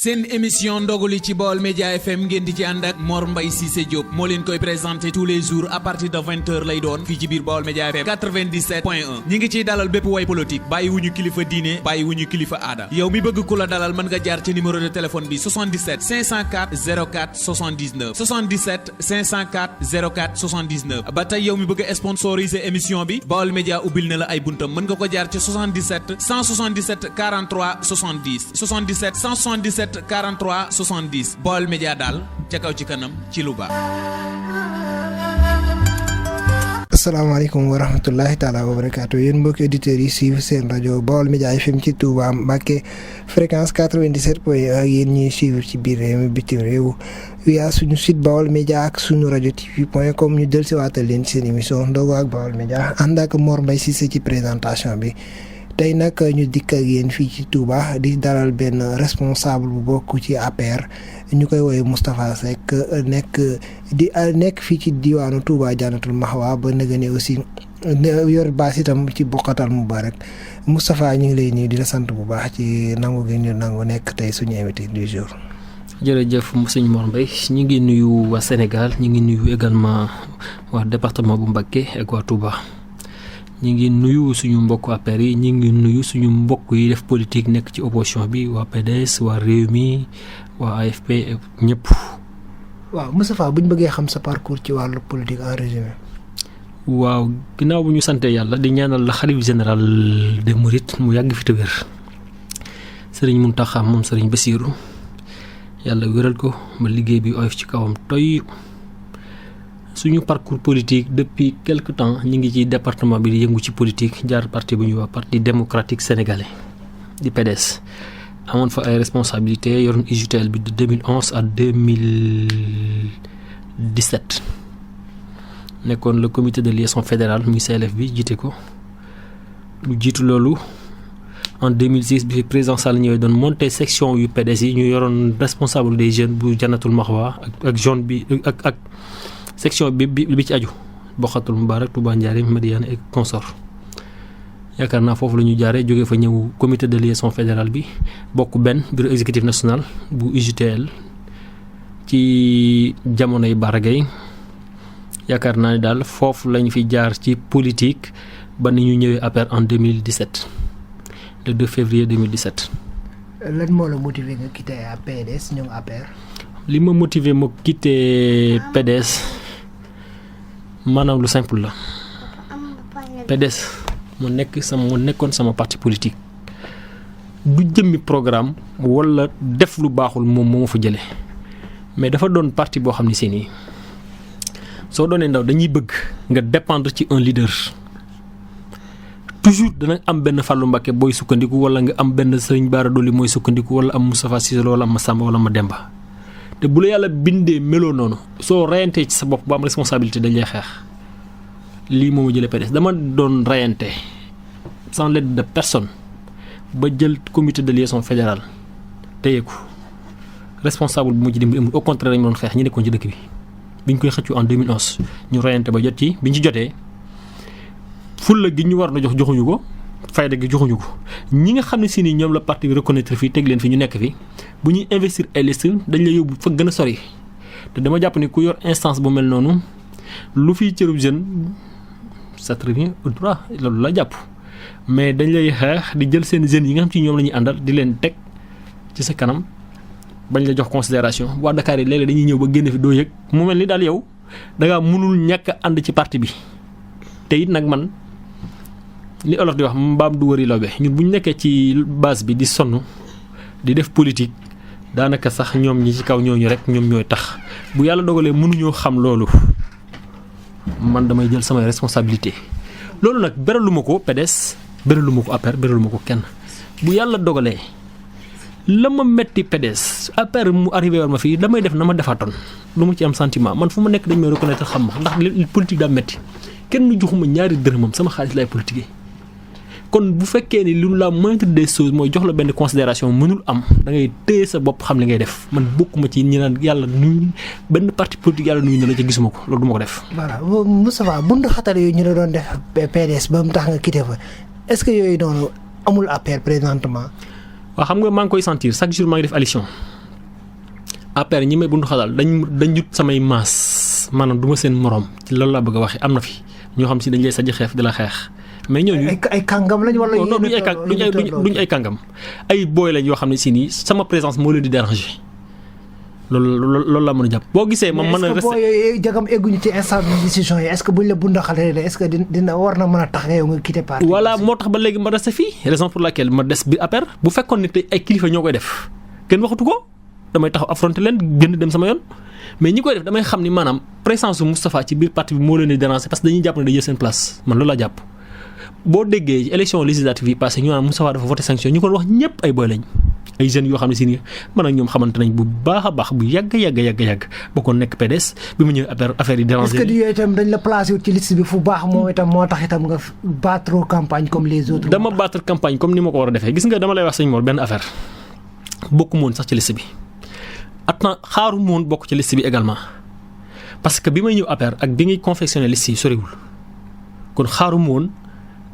seen émission ndoguli ci Baol Média FM ngeen di ci ànd ak Mor Mbaye Cissé Diop moo leen koy présenté tous les jours à partir de 20h lay doon fii ci biir Baol Média FM 97.1 ñi ngi ciy dalal bépp way politique bàyyi wuñu kilifa diine bàyyi wuñu kilifa aada yow mi bëgg ku la dalal mën nga jaar ci numéro de téléphone bi 77 504 04 79 77 504 04 79 ba tey yow mi bëgg a sponsoriser émission bi Baol Média ubbil na la ay buntam mën nga ko jaar ci 77 177 43 70 77 177 43 70 Baol Média daal ca kaw ci kanam ci lu baax. asalaamaaleykum wa rahmatullahi taala wa barakaatu yéen mbokki auditeurs yi suivre seen rajo Baol Média FM ci Touba Mbacké fréquence 97.1 yéen ñuy suivre ci biir réew mi bitim réew via suñu site Baol Média ak suñu rajo TV.com ñu del si waatal leen seen émission ndogu ak Baol Média ànd ak Mor Mbaye Cissé ci présentation bi. tey nag ñu dikk ak yéen fii ci Touba di dalal benn responsable bu bokk ci APR ñu koy woowee Moustapha Seck nekk fii ci diwaanu Touba Jannatul Mahwa ba nga ne aussi yor baas itam ci Bokkatal Moubarak Moustapha ñu ngi lay nuyu di la sant bu baax ci nangu gi ñu nangu nekk tey suñu invité du jour. jërëjëf sëñ Mor Mbaye ñu ngi nuyu waa Sénégal ñu ngi nuyu également waa département bu Mbacké ak waa Touba. ñi ngi nuyu suñu mbokk APR yi ñi ngi nuyu suñu mbokk yi def politique nekk ci opposition bi waa PDS waa Rewmi waa AFP ñëpp. waaw Moustapha bu ñu bëggee xam sa parcours ci wàllu politique en résumé. waaw ginnaaw bu ñu sante yàlla di ñaanal la xalif général des Mourides mu yàgg fi te wér Serigne Mountakha moom Serigne Bassirou yàlla wéral ko ba liggéey bi oyof ci kawam toy. suñu parcours politique depuis quelque temps ñi ngi ci département bi di yëngu ci politique jaar parti bu ñuy wax parti démocratique sénégalais di PDS amoon fa ay responsabilités yoroon UJTL bi de 2011 à 2017 nekkoon le comité de liaison fédérale muy CLF bi jiite ko lu jiitu loolu en 2006 bi président Sall ñëwee doon monté section yu PDS yi ñu yoroon responsable des jeunes bu Jannatul Mahwa ak zone bi ak section bi ci aju Bokkatal Moubarak Touba Ndiarème Madiyana et consort yaakaar naa foofu la ñu jaaree jógee fa ñëw comité de liaison fédéral bi bokk benn bureau exécutif national bu UJTL ci jamonoy Baragay yaakaar naa ni daal foofu lañu fi jaar ci politique ba ni ñu ñëwee APR en 2017 le 2 février 2017. lan moo la motivé nga quitté PDS ñëw APR. li ma motivé ma quitté PDS maanaam lu simple la PDS mu nekkoon sama parti politique du jëmmi programme wala def lu baaxul moom moo ma fa jëlee mais dafa doon parti boo xam ne si nii soo doonee ndaw dañuy bëgg nga dépendre ci un leader toujours dana am benn Fallou Mbacké booy sukkandiku wala nga am benn Serigne Bara Dolly mooy sukkandiku wala am Moustapha Cissé Lo wala am Massamba wala Mademba te bu la yàlla bindee meloo noonu soo rayantee ci sa bopp ba am responsabilité dañ lay xeex lii moo ma jëlee PDS dama doon rayante sans l'aide de personne ba jël comité de liaison fédérale téye ko responsable bu mu ci dimbali amul au contraire dañ ma doon xeex ñi nekkoon ci dëkk bi biñ koy xëccu en 2011 ñu rayante ba jot ci biñ ci jotee fulla gi ñu war na joxuñu ko fayda gi joxuñu ko ñi nga xam ne si ni ñoom la parti reconnaître fii teg leen fi ñu nekk fi bu ñuy investir ay liste dañ lay yóbbu fa gën a sori te dama jàpp ni ku yor instance bu mel noonu lu fiy cërub jeune ça te revient au droit loolu la jàpp mais dañ lay xeex di jël seen jeunes yi nga xam ci ñoom la ñuy àndal di leen teg ci sa kanam bañ la jox considération waa Dakar yi léeg-léeg dañuy ñëw ba génn fi doo yëg mu mel ni daal yow da ngaa mënul ñàkk a ànd ci parti bi te it nag man li olof di wax mbaam du wëri lawbe ñun bu ñu nekkee ci base bi di sonn di def politique daanaka sax ñoom ñi ci kaw ñooñu rek ñoom ñooy tax bu yàlla dogalee mënuñoo xam loolu man damay jël samay responsabilité loolu nag beraluma ko PDS beraluma ko APR beraluma ko kenn bu yàlla dogalee la ma metti PDS APR mu arrivé war ma fii damay def na ma defaatoon lu ma ci am sentiment man fu ma nekk dañ may reconnaître xam ma ndax politique daa metti kenn joxuma ñaari dërëmam sama xaalis lay politique kon bu fekkee ni lu la moindre des choses mooy jox la benn considération mënul am da ngay téye sa bopp xam li ngay def man bokkuma ci ñi naan yàlla nuyu benn parti politique yàlla nuyu na la ca gisuma ko loolu du ma ko def. voilà Moustapha bundu xatal yooyu ñu la doon def PDS ba mu tax nga quitté fa est-ce que yooyu noonu amul APR présentement. waaw xam nga maa ngi koy sentir chaque jour maa ngi def allusion APR ñi may bundu xalaal dañ jut samay maas maanaam du ma seen morom ci loolu laa bëgg a waxee am na fi ñoo xam si dañ lay sajj xeef di la xeex mais ñooñu ay kàngam lañ wala non duñ ay kàngam ay booy lañ yoo xam ne si nii sama présence moo leen di déranger loolu laa mën a jàpp boo gisee ma mën a boo yooyu jagam egguñu ci instant de décision yi est-ce que buñ la bundaxalee la est-ce que dina war na mën a tax nga yow nga quitter parti voilà moo tax ba léegi ma resté fii raison pour laquelle ma des bi APR bu fekkoon ne tey ay kilifa ñoo koy def kenn waxatu ko damay taxaw affronter leen gën dem sama yoon mais ñi koy def damay xam ni maanaam présence su Moustapha ci biir parti bi moo leen di déranger parce que dañuy jàpp ne day jël seen place man loolu laa jàpp boo déggee élection législative yi passé ñu naan Moustapha dafa voté sanction ñu ko wax ñëpp ay boy lañ ay jeunes yoo xam ne si nii man ak ñoom xamante nañ bu baax a baax bu yàgg bokkoon nekk PDS bi mu ñëw affaire yi déranger. est-ce que yooyu itam dañ la placé wut ci liste bi fu baax moom itam moo tax itam nga battre campagne comme les autres. dama battre campagne comme ni ma ko war a defee gis nga dama lay wax sëñ Mor benn affaire bokku moon sax ci liste bi xaaru moon bokk ci liste bi également parce que bi may ñëw APR ak bi ngay confectionner liste yi soriwul kon xaaru moon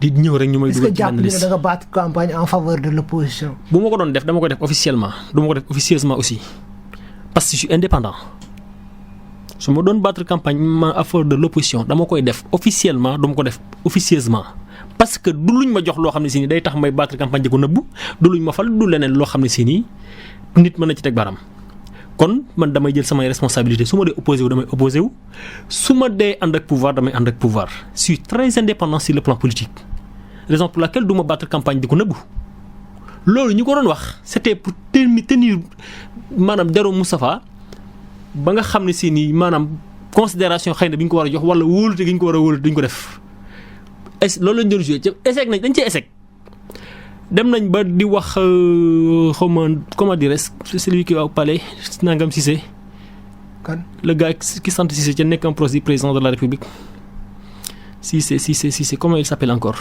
di ñëw rek ñu may dugal ci benn liste. est-ce que jàpp nga da nga battre campagne en faveur de l'opposition. bu ma ko doon def dama ko def officiellement du ma ko def officieusement aussi parce que je suis indépendant su ma doon battre campagne en faveur de l'opposition dama koy def officiellement du ma ko def officieusement parce que du luñ ma jox loo xam ne si nii day tax may battre campagne di ko nëbbu du luñ ma fal du leneen loo xam ne si nii nit mën na ci teg baram kon man damay jël samay responsabilité su ma dee opposé wu damay opposé wu su ma dee ànd ak pouvoir damay ànd ak pouvoir je suis très indépendant sur le plan politique raison pour laquelle du ma battre campagne di ko nëbbu loolu ñu ko doon wax c'était pour tenir maanaam deru Moustapha ba nga xam ne si nii maanaam considération xëy na bi ñu ko war a jox wala wóolute gi ñu ko war a wóolute duñ ko def loolu lañ doon joué ci échec nañ dañ cee échec dem nañ ba di wax xaw ma comment dire celui qui va au palais Nangam Cissé. kan le gars qui sant Cissé ca nekk un proche du président de la République Cissé comment il s'appelle encore.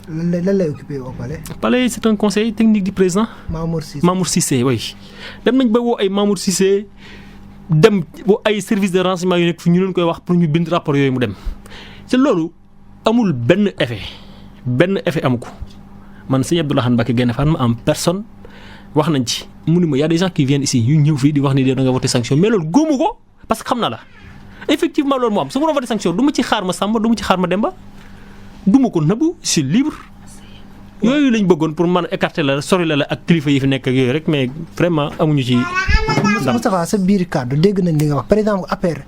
lan lay occupé au palais. Palais c'est un conseil technique du président. Mamour Cissé oui. dem nañ ba woo ay Mamour Cissé dem woo ay service de renseignement yu nekk fi ñu leen koy wax pour ñu bind rapport yooyu mu dem. te loolu amul benn effet amu ko man sëñ Abdoulaye Mbacké Gaïndé Fatma en personne wax nañ ci mu ni ma y a des gens qui viennent ici ñu ñëw fii di wax ni da nga voté sanction mais loolu góomu ko parce que xam na la effectivement loolu moo am su ma doon voté sanction du ma ci xaar ma Samba du ma ci xaar ma Demba du ma ko nëbbu je suis libre yooyu lañ bëggoon pour mën a écarter la sori la ak kilifa yi fi nekk ak yooyu rek mais vraiment amuñu ci. Moustapha sa biir kàddu dégg nañ li nga wax par exemple APR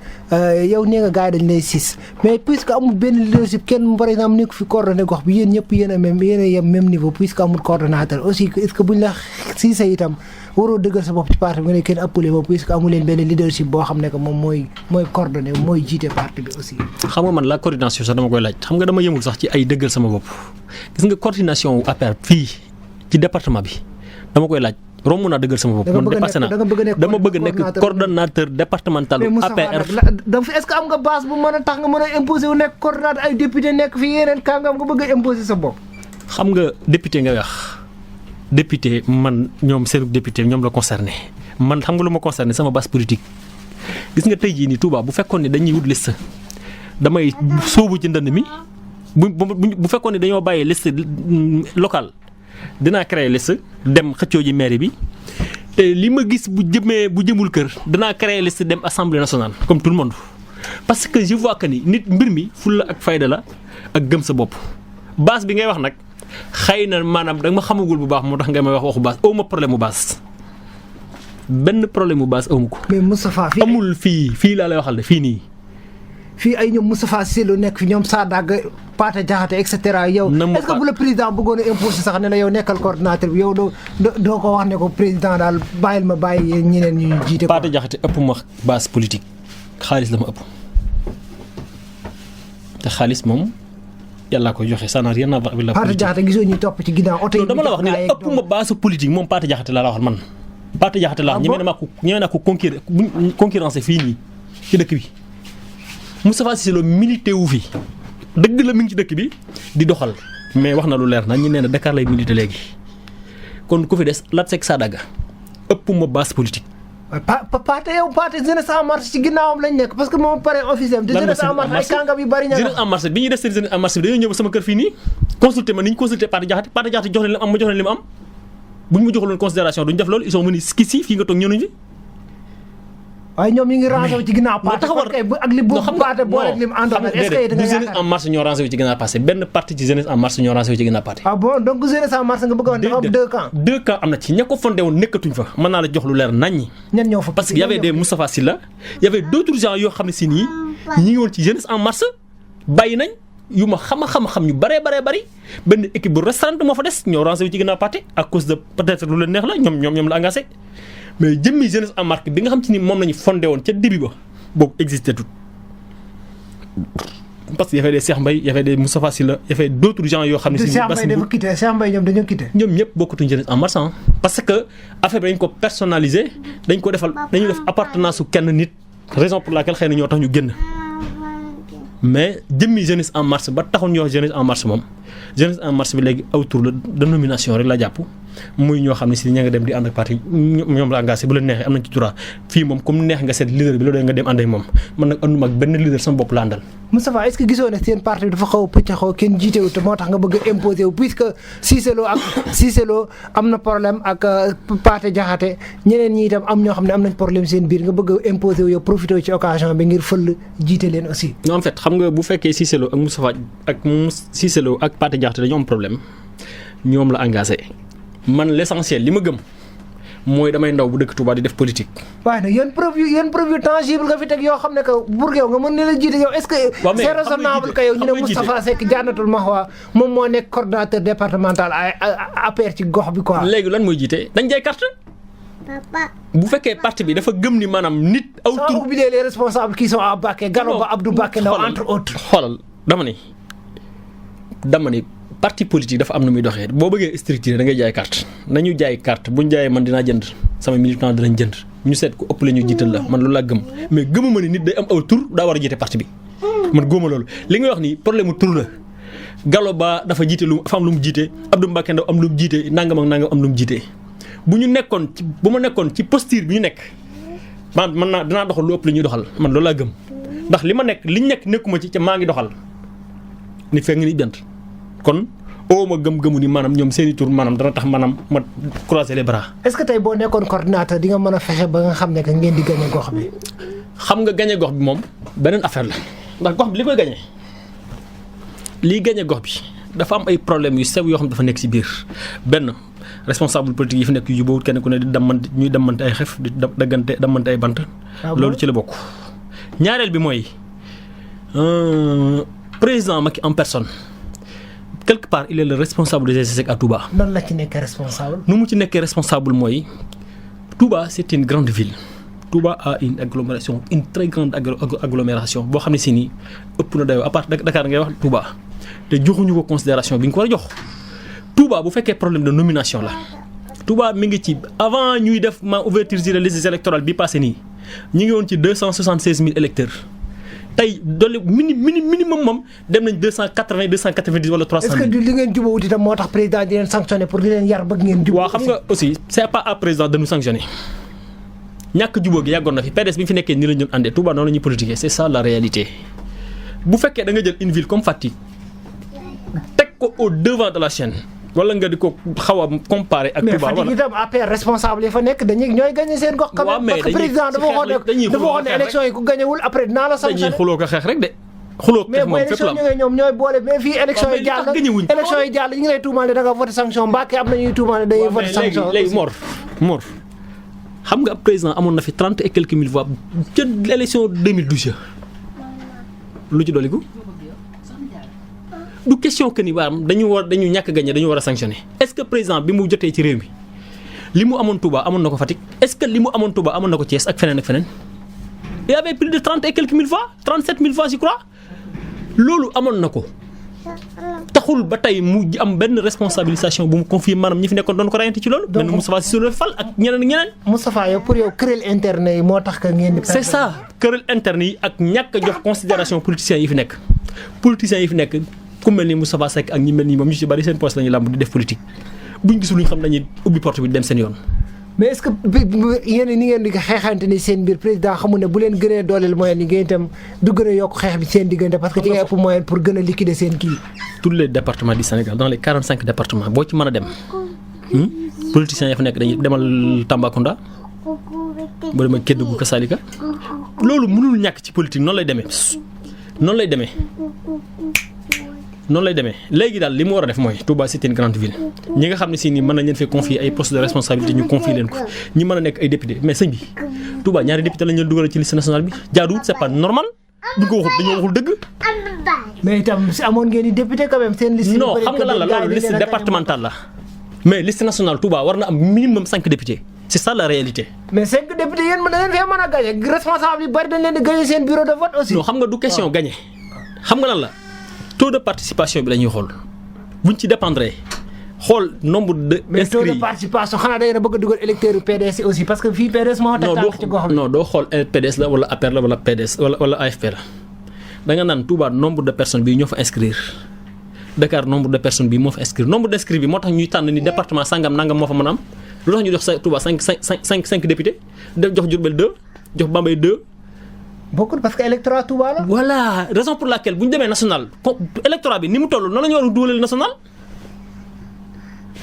yow nee nga gars yi dañ lay sis mais puisque amul benn leadership kenn par exemple nekk fi coordonné gox bi yéen ñëpp yéen a yem même niveau puisque amul coordonnateur aussi est-ce que buñ la siisee itam waroo dëggal sa bopp ci parti bi nga ne kenn appelé ba puisque amu leen benn leadership boo xam ne que moom mooy coordonné mooy jiite parti bi aussi. xam nga man la coordination sax dama koy laaj xam nga dama yemul sax ci ay dëggal sama bopp gis nga coordination wu APR fii ci département bi dama koy laaj. romb naa dëggal sama bopp man dépassé naa dama bëgg nekk coordonnateur départemental APR. est-ce que am nga base bu mën a tax nga mën a imposer wu nekk coordonnateur ay député nekk fi yeneen kàngam nga bëgg a imposer sa bopp. xam nga député nga wax député man ñoom seen député ñoom la concerné man xam nga lu ma concerné sama base politique. gis nga tey jii nii Touba bu fekkoon ne dañuy wut liste damay sóobu ci ndënd mi bu fekkoon ne dañoo bàyyi liste locale. dinaa créer liste dem xëccoo ji mairie bi te li ma gis bu jëmul kër dinaa créer liste dem assemblée nationale comme tout le monde parce que je vois que ni nit mbir mi fulla ak fayda la ak gëm sa bopp base bi ngay wax nag xëy na maanaam da nga ma xamagul bu baax moo tax nga may wax waxu base aw ma problème mu base benn problème mu base aw ma ko. mais Moustapha fii amul fii laa lay waxal de fii nii. fii ay ñoom Moustapha Cissé Lo nekk fi ñoom Sadaga Pata Diakhaté et cetera yow. est-ce que bu la président bëggoon a imposer sax ne la yow nekkal coordinateur bi yow doo ko wax ne ko président daal bàyyil ma bàyyi ñeneen ñu jiite ko. Pata Diakhaté ëpp ma base politique xaalis la ma ëpp te xaalis moom yàllaa koy joxe ça n'a rien à voir avec la politique. Pata Diakhaté gisoo ñuy topp ci ginnaaw oto yi. dama la wax ni la ëpp ma base politique moom Pata Diakhaté laa la waxal man. Pata Diakhaté laa wax ñeme naa ko concurrencer fii nii ci dëkk bi. Moustapha Cissé Lo milité wu fi dëgg la mi ngi ci dëkk bi di doxal mais wax na lu leer na ñu nee na Dakar lay milité léegi kon ku fi des Lat Seck Sadaga ëpp ma base politique Pathé yow Pathé Jeunesse en marche ci ginnaawam lañ nekk parce que moom pare officiel te Jeunesse en marche ay kàngam yu bari ña Jeunesse en marche bi ñuy def seen Jeunesse en marche bi dañoo ñëw ba sama kër fii nii consulté ma ni ñu consulté Pathé Diakhaté jox leen li am ma jox leen li mu am bu ñu ma joxuloon considération duñu def loolu ils sont venus si fii nga toog ñëw nañu fi waaye ñoom ñu ngi rangé wu ci ginnaaw Pathé ak li bu Pathé boole ak li mu àndoon est-ce que da nga Jeunesse en marche ñoo rangé wu ci ginnaaw Pathé benn parti ci Jeunesse en marche ñoo rangé wu ci ginnaaw Pathé. Ah bon donc Jeunesse en marche nga bëgg a wax dafa am deux camps am na ci ña ko fondé woon nekkatuñ fa mën naa la jox lu leer naññi. ñan ñoo fa parce que y avait des Moustapha Sylla y avait d'autres gens yoo xam ne si nii ñi ngi woon ci Jeunesse en marche bàyyi nañ yu ma xam ñu bëree benn équipe bu restreinte moo fa des ñoo rangé wu ci ginnaaw Pathé à cause de peut-être lu leen neex la ñoom la engagé mais jëmmi Jeunesse en marche bi nga xam ci ni moom lañu fondé woon ca début ba boobu existé tout parce que y avait des Cheikh Mbaye y avait des Moustapha Sylla y avait d'autres gens yoo xam ne si Cheikh Mbaye dafa quitté Cheikh Mbaye ñoom dañoo quitté ñoom ñëpp bokkatuñ Jeunesse en marche parce que affaire bi dañ ko personnalisé dañu def appartenance su kenn nit raison pour laquelle xëy na ñoo tax ñu génn mais jëmmi Jeunesse en marche ba taxoon ñu wax Jeunesse en marche moom Jeunesse en marche bi léegi aw tur la dénomination rek la jàpp muy ñoo xam ne si ña nga dem di ànd ak parti ñoom la engagé bu la neexee am nañ ci droit fii moom comme neex nga seet leader bi la doon nga dem ànd ak moom man nag ànduma ak benn leader sama bopp la àndal. Moustapha est-ce que gisoo ne seen parti bi dafa xaw a pëccaxoo kenn jiitewu te moo tax nga bëgg a imposer wu puisque Cissé Lo am na problème ak Pathé Diakhaté ñeneen ñi itam am ñoo xam ne am nañ problème seen biir nga bëgg a imposer wu yow profité wu ci occasion bi ngir fël jiite leen aussi. non en fait xam nga bu fekkee Cissé Lo ak Moustapha ak Cissé Lo ak Pathé Diakhaté dañoo am problème ñoom la engagé man l'essentiel li ma gëm mooy damay ndaw bu dëkk Touba di def politique. waaye nag yéen preuve tangible nga fi teg yoo xam ne que pour yow nga mën ne la jiite yow est-ce que c'est raisonnable que yow ñu ne Moustapha Seck Jannatul Mahwa moom moo nekk coordonnateur départemental APR ci gox bi quoi. léegi lan mooy jiite dañ jaay carte. papa bu fekkee parti bi dafa gëm ni maanaam nit. aw tur sans oublier les responsables qui sont à Baké Gallo Ba Abdou Baké Ndaw entre autres. xoolal dama ni parti politique dafa am nu muy doxee boo bëggee structuré da ngay jaay carte nañu jaay carte buñ jaayee man dinaa jënd sama militant dinañ jënd ñu seet ko ëpp la ñu jiital la man loolu laa gëm mais gëmuma ni nit day am aw tur daa war a jiite parti bi man góoma loolu li ngay wax ni problème mu tur la Gallo Ba dafa jiite lu dafa am lu mu jiite Abdou Mbacké Ndaw am lu mu jiite nangam ak nangam am lu mu jiite bu ma nekkoon ci posture bi ñu nekk man naa dinaa doxal lu ëpp li ñuy doxal man loolu laa gëm ndax li ma nekk liñ nekk nekkuma ci ca maa ngi doxal ni fekk nga ni jant kon ma gëm-gëmu ni maanaam ñoom seen i tur maanaam dana tax maanaam ma croiser les bras. est-ce que tey boo nekkoon coordinateur di nga mën a fexe ba nga xam ne que ngeen di gagné gox bi. xam nga gagné gox bi moom beneen affaire la ndax gox bi li koy gagné liy gagné gox bi dafa am ay problèmes yu sew yoo xam dafa nekk ci biir benn responsable politique yi fi nekk yu jubóowut kenn ku ne di damante ay xef di damante ay bant. loolu ci la bokk. ñaareel bi mooy président Macky en personne. quelque part il est le responsable des GCSEC à Touba. nan la ci nekkee responsable. nu mu ci nekkee responsable mooy Touba c'est une grande ville Touba a une agglomération une très grande agglomération boo xam ne si nii ëpp na dayoo à part Dakar ngay wax Touba te joxuñu ko considération bi nga ko war a jox. Touba bu fekkee problème de nomination la Touba mi ngi ci avant ñuy def ouverture des listes électorales bi passé nii ñu ngi woon ci 276 000 électeurs. tey dolli minimum moom dem nañ 280 290 wala 300 000. est-ce que li ngeen jubóowut itam moo tax président di leen sanctionner pour di leen yar bëgg ngeen jubóo. waaw xam nga aussi c'est pas à président de nous sanctionner ñàkk jubóo gi yàggoon na fi PDS bi ñu fi nekkee nii la ñu doon àndee Touba noonu la ñuy politiquer c'est ça la réalité bu fekkee da nga jël une ville comme Fatick teg ko au devant de la chaîne. wala nga di ko xaw a comparer ak Touba mais Fatick itam APR responsable yi fa nekk ñooy gagné seen gox. waaw mais parce que président dafa waxoon ne élection yi ku gagnéwul après dinaa la sanctionné. dañuy xuloo ko xeex rek de. xuloo ko xeex moom fépp la mais ñoom ñooy boole mais fii élection yi jàll ñu ngi lay tuumaale da nga voté sanction Mbacké am na ñuy tuumaale dañuy voté sanction. léegi Mor xam nga ab président amoon na fi 30 et quelques mille voix ca élection 2012 lu ci dolliku. du question que ni dañu ñàkk gagné dañu war a sanctionner est-ce que président bi mu jotee ci réew mi li mu amoon Touba amoon na ko Fatick est-ce que li mu amoon Touba amoon na ko Thiès ak feneen ak feneen il y avait plus de 30 et quelques mille voix 37 000 voix je crois loolu amoon na ko taxul ba tey mu am benn responsabilisation bu mu confier maanaam ñi fi nekkoon doon ko rayante ci loolu. donc Moustapha Cissé Lo fal ak ñeneen. Moustapha yow pour yow querelle interne yi moo tax que ngeen di. c'est ça querelle interne yi ak ñàkk a jox considération politiciens yi fi nekk politiciens yi fi nekk. ku mel ni Moustapha Seck ak ñi mel ni moom ñu ci bari seen poste la ñuy làmb di def politique buñ gisul lu ñu xam dañuy ubbi porte bi dem seen yoon mais est-ce que yéen ni ngeen di xeexante ni seen biir président xamul ne bu leen gënee dooleel moyen yi ngeen itam du gën a yokk xeex bi seen diggante parce que ci nga ëpp moyen pour gën a liquider seen kii. tous les départements du Sénégal dans les 45 départements boo ci mën a dem politiciens ya fa nekk dañuy demal Tambacounda boo demee Kédougou Kassalika loolu mënul ñàkk ci politique noonu lay demee léegi daal li mu war a def mooy Touba c'est une grande ville ñi nga xam ne si ni mën nañ leen fee confier ay postes de responsabilité ñu confier leen ko ñi mën a nekk ay député mais sëñ bi Touba ñaari député lañ leen dugal ci liste nationale bi jaaduwul c'est pas normal bu ko waxul dañoo waxul dëgg. mais itam si amoon ngeen di député quand même seen liste. non xam nga lan la loolu liste départementale la mais liste nationale Touba war na am minimum 5 députés c'est ça la réalité. mais 5 députés yéen mën na leen fee mën a gagné responsable yi bari dañ leen di gagné seen bureau de vote aussi. non xam nga du question gagné xam nga lan la. taux de participation bi la ñuy xool buñ ci dépendre xool nombre de. mais taux de participation xanaa da ngeen a bëgg a dugal électeurs PDS aussi parce que fii PDS moo teg tànk ci gox bi. non doo xool PDS la wala APR la wala PDS wala AFP la da nga naan Touba nombre de personnes bii ñoo fa inscrire Dakar nombre de personnes bii moo fa inscrire nombre d'inscrits bi moo tax ñuy tànn ni département sangam nangam moo fa mën a am lu tax ñu jox sa Touba 5 députés jox Diourbel 2 jox Bambey 2. bokkul parce que électorat Touba la. voilà raison pour laquelle bu ñu demee national électorat bi ni mu toll noonu la ñu war a dugaleel national.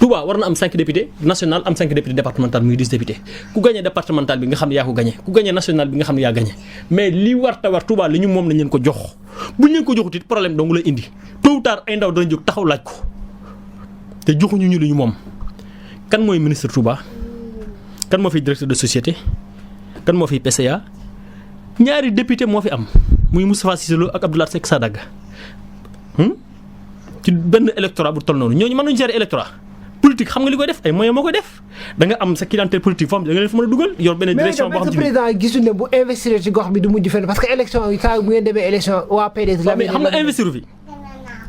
Touba war na am 5 députés national am 5 députés départemental muy 10 députés ku gagné départemental bi nga xam ne yaa ko gagné ku gagné national bi nga xam ne yaa gagné mais li war ta war Touba li ñu moom lañ leen ko jox bu ñu leen ko joxut it problème dong lay indi tôt ou tard ay ndaw dana jóg taxaw laaj ko te joxuñu ñu li ñu moom. kan mooy ministre Touba kan moo fi directeur de société kan moo fi PCA. ñaari député moo fi am muy Moustapha Cissé Lo ak Abdoulaye Seck Sadaga ci benn électorat bu toll noonu ñooñu mën nañu gérer électorat politique xam nga li koy def ay moyens moo koy def da nga am sa clientèle politique foo xam da nga leen fa mën a dugal yor benn direction boo xam ne président yi gisul ne bu investir ci gox bi du mujj fenn parce que élection yi saa bu ngeen demee élection waa PDS la. mais xam nga investir fi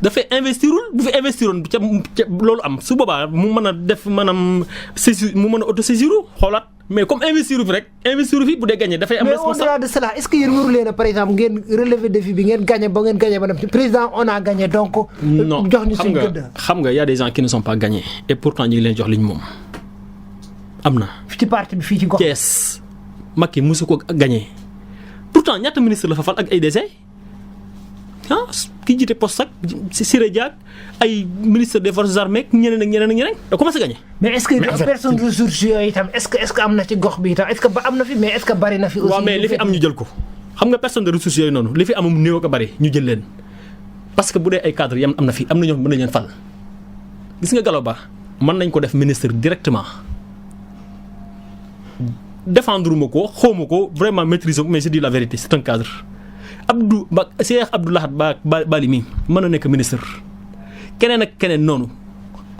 dafay investirul bu fi investiroon ca loolu am su boobaa mu mën a def maanaam saisir mu mën a autosaisiru xoolaat. mais comme investir fi rek investir fi bu dee gagné dafay am responsable. mais au-delà de cela est-ce que yéen waru leen a par exemple ngeen relever défi bi ngeen gagné ba dem ci président on a gagné donc. non jox ñu suñu gëdd. xam nga y a des gens qui ne sont pas gagnés et pourtant ñu ngi leen jox li ñu moom am na. ci parti bi fii ci gox. Thiès Macky mosu ko gagné pourtant ñaata ministre la fa fal ak ay DG ki jiite poste ak Siré Dia ay ministre des forces armées ñeneen ak ñeneen da commencé gagné. mais est-ce que personne ressources yooyu itam est-ce que am na ci gox bi itam est-ce que am na fi mais est-ce que bari na fi. aussi waaw mais li fi am ñu jël ko xam nga personne de ressources yooyu noonu li fi am néew ko bari ñu jël leen parce que bu dee ay cadres yam am na fi am na ñoo mën nañ leen fal gis nga Gallo Ba mën nañ ko def ministre directement défendre ma ko xaw ma ko vraiment maîtriser ko mais je dis la vérité c'est un cadre. Cheikh Abdou Lahad Bali mi mën na nekk ministre keneen ak keneen noonu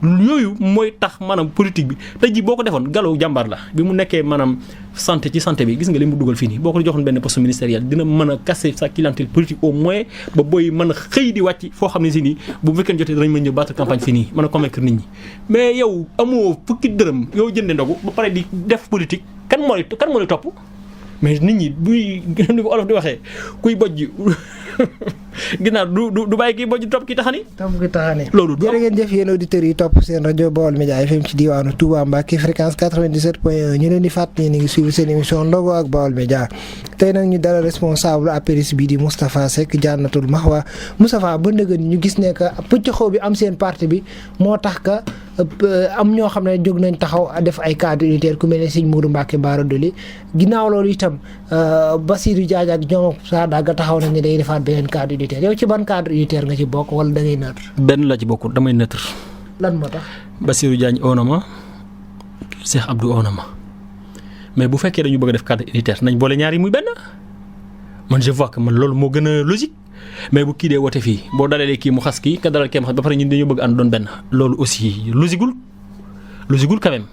yooyu mooy tax maanaam politique bi tey jii boo ko defoon Gallo jàmbaar la bi mu nekkee maanaam santé ci santé bi gis nga li mu dugal fii nii boo ko joxoon benn poste ministériel dina mën a casser sa clientèle politique au moins ba booy mën a xëy di wàcc foo xam ne si nii bu fekkee jotee danañ mën a ñëw battre campagne fii nii mën a convaincre nit ñi mais yow amoo fukki dërëm yow jënde ndogu ba pare di def politique kan moo lay topp mais nit ñi buy ni ko olof di waxee kuy bojj ginnaaw du bàyyi kii bojj topp ki taxani. loolu jërë ngeen jëf yéen auditeurs yi topp seen rajo Baol Média FM ci diwaanu Touba Mbacké fréquence 97.1 ñu leen di fàttali ni ngi suivre seen émission Ndogu ak Baol Média tey nag ñu dalal responsable APRS bii di Moustapha Seck Jannatul Mahwa Moustapha ba ndëgën ñu gis ne que pëccëxoo bi am seen parti bi moo tax ka am ñoo xam ne jóg nañ taxaw def ay cadre unitaire ku mel ne Serigne Modou Mbacké Bara Dolly ginnaaw loolu itam Bassirou Diagne ak ñoom Sadaga taxaw nañ ne day defaat beneen cadre unitaire yow ci ban cadre unitaire nga ci bokk wala da ngay neutre. benn la ci bokk damay neutre. lan moo tax. Bassirou Diagne oo na ma Cheikh Abdou oo na ma mais bu fekkee dañu bëgg a def cadre unitaire nañ boole ñaar yi muy benn man je vois que man loolu moo gën a logique mais bu kii dee wote fii boo dalalee kii mu xas kii ka dalal kii mu xas ba pare ñun dañoo bëgg ànd doon benn loolu aussi logiqueul quand même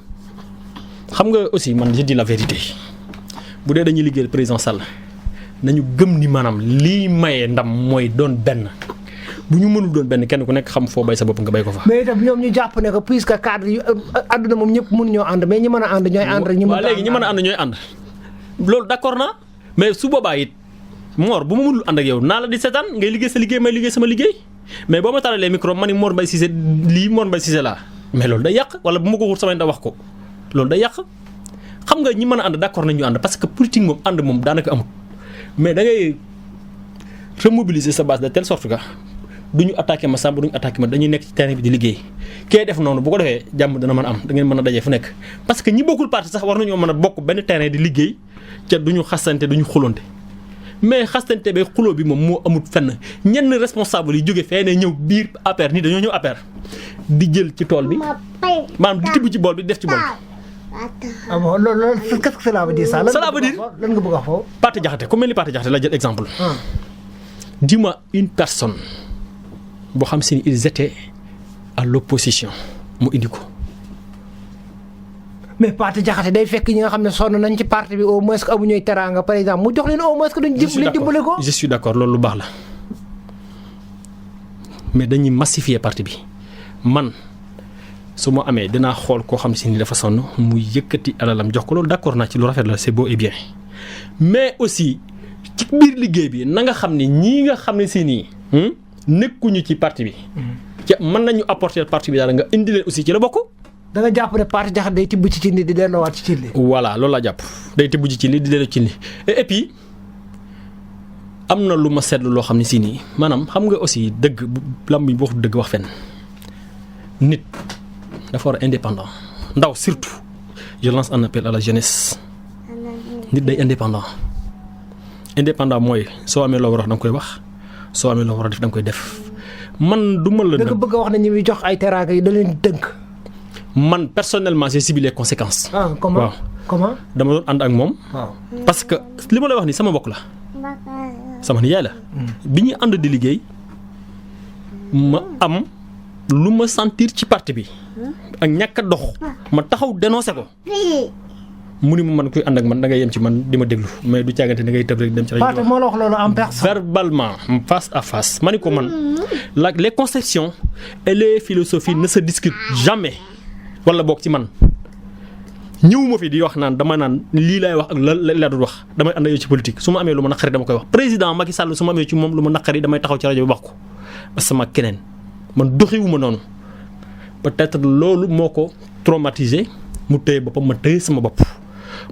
xam nga aussi man je dis la vérité bu dee dañuy liggéeyal président Sall nañu gëm ni maanaam lii maye ndam mooy doon benn bu ñu mënul doon benn kenn ku nekk xam foo bay sa bopp nga bay ko fa. mais itam ñoom ñu jàpp ne que puisque cadre yu àdduna moom ñëpp mënuñoo ànd mais ñi mën a ànd ñooy ànd rek. waaw léegi ñi mën a ànd ñooy ànd loolu d'accord na mais su boobaa it Mor bu ma mënul ànd ak yow naa la di seetaan ngay liggéey sa liggéey may liggéey sama liggéey mais boo ma talalee micro ma ni Mor Mbaye Cissé lii Mor Mbaye Cissé laa mais loolu day yàq wala bu ma ko wut samay ndax wax ko loolu day yàq xam nga ñi mën a ànd d'accord nañ ñu ànd parce que politique moom ànd moom daanaka amul mais da ngay remobiliser sa base de telle sorte que du ñu attaqué ma Samba du ñu attaqué ma dañuy nekk ci terrain bi di liggéey kee def noonu bu ko defee jàmm dana mën a am da ngeen mën a dajee fu nekk parce que ñi bokkul parti sax war nañoo mën a bokk benn terrain di liggéey ca du ñu xasante du ñu xulonte mais xastante ba xuloo bi moom moo amul fenn ñenn responsable yi jóge fee ne ñëw biir APR nii dañoo ñëw APR di jël ci tool bi maanaam di tibb ci bool bi def ci bool bi. ah bon loolu qu'est-ce que cela veut dire ça. Cela veut dire lan nga bëgg a wax foofu. Pathé Diakhaté ku mel ni Pathé Diakhaté la jël exemple. dis-moi une personne boo xam si ni ils étaient à l'opposition mu indi ko. mais Pathé Diakhaté day fekk ñi nga xam ne sonn nañ ci parti bi au moins que amuñuy teraanga par exemple mu jox leen au moins que duñ dimbali ko. je suis d'accord loolu lu baax la mais dañuy massifier parti bi man su ma amee dinaa xool koo xam si ni dafa sonn mu yëkkati alalam jox ko loolu d'accord naa ci lu rafet la c'est beau et bien mais aussi ci biir liggéey bi na nga xam ne ñii nga xam ne si nii nekkuñu ci parti bi. ca mën nañu apporter parti bi dara nga indi leen aussi ci la bokk. da nga jàpp ne Pathé Diakhaté day tibb ci cin li di delloowaat ci cin li. voilà loolu laa jàpp day tibb ci cin li di delloo ci cin li et puis am na lu ma seetlu loo xam ne si nii maanaam xam nga aussi dëgg bu lam bi wax dëgg wax fenn nit dafa war a indépendant ndaw surtout je lance un appel à la jeunesse nit day indépendant mooy soo amee loo war a wax da nga koy wax soo amee loo war a def da nga koy def man du ma la. da nga bëgg a wax ne ñi muy jox ay teraanga yi da leen tënk. man personnellement j'ai subi les conséquences. ah comment waaw comment. dama doon ànd ak moom. waaw parce que li ma lay wax ni sama mbokk la. sama nijaay la. bi ñuy ànd di liggéey ma am lu ma sentir ci parti bi ak ñàkk a dox ma taxaw dénoncé ko. mu ni ma man kuy ànd ak man da ngay yem ci man di ma déglu mais du caagante da ngay tëb rek dem ci rajo. Pathé moo la wax loolu en personne. verbalement face à face ma ni ko man les conceptions et les philosophies ne se discutent jamais. wala boog ci man ñëwuma fi di wax naan dama naan lii laay wax ak la dul wax damay ànd ak yow ci politique su ma amee lu ma naqari dama koy wax président Macky Sall su ma amee ci moom lu ma naqari damay taxaw ci rajo bi wax ko parce que sama keneen man doxiwuma noonu peut-être loolu moo ko traumatisé mu téye boppam ma téye sama bopp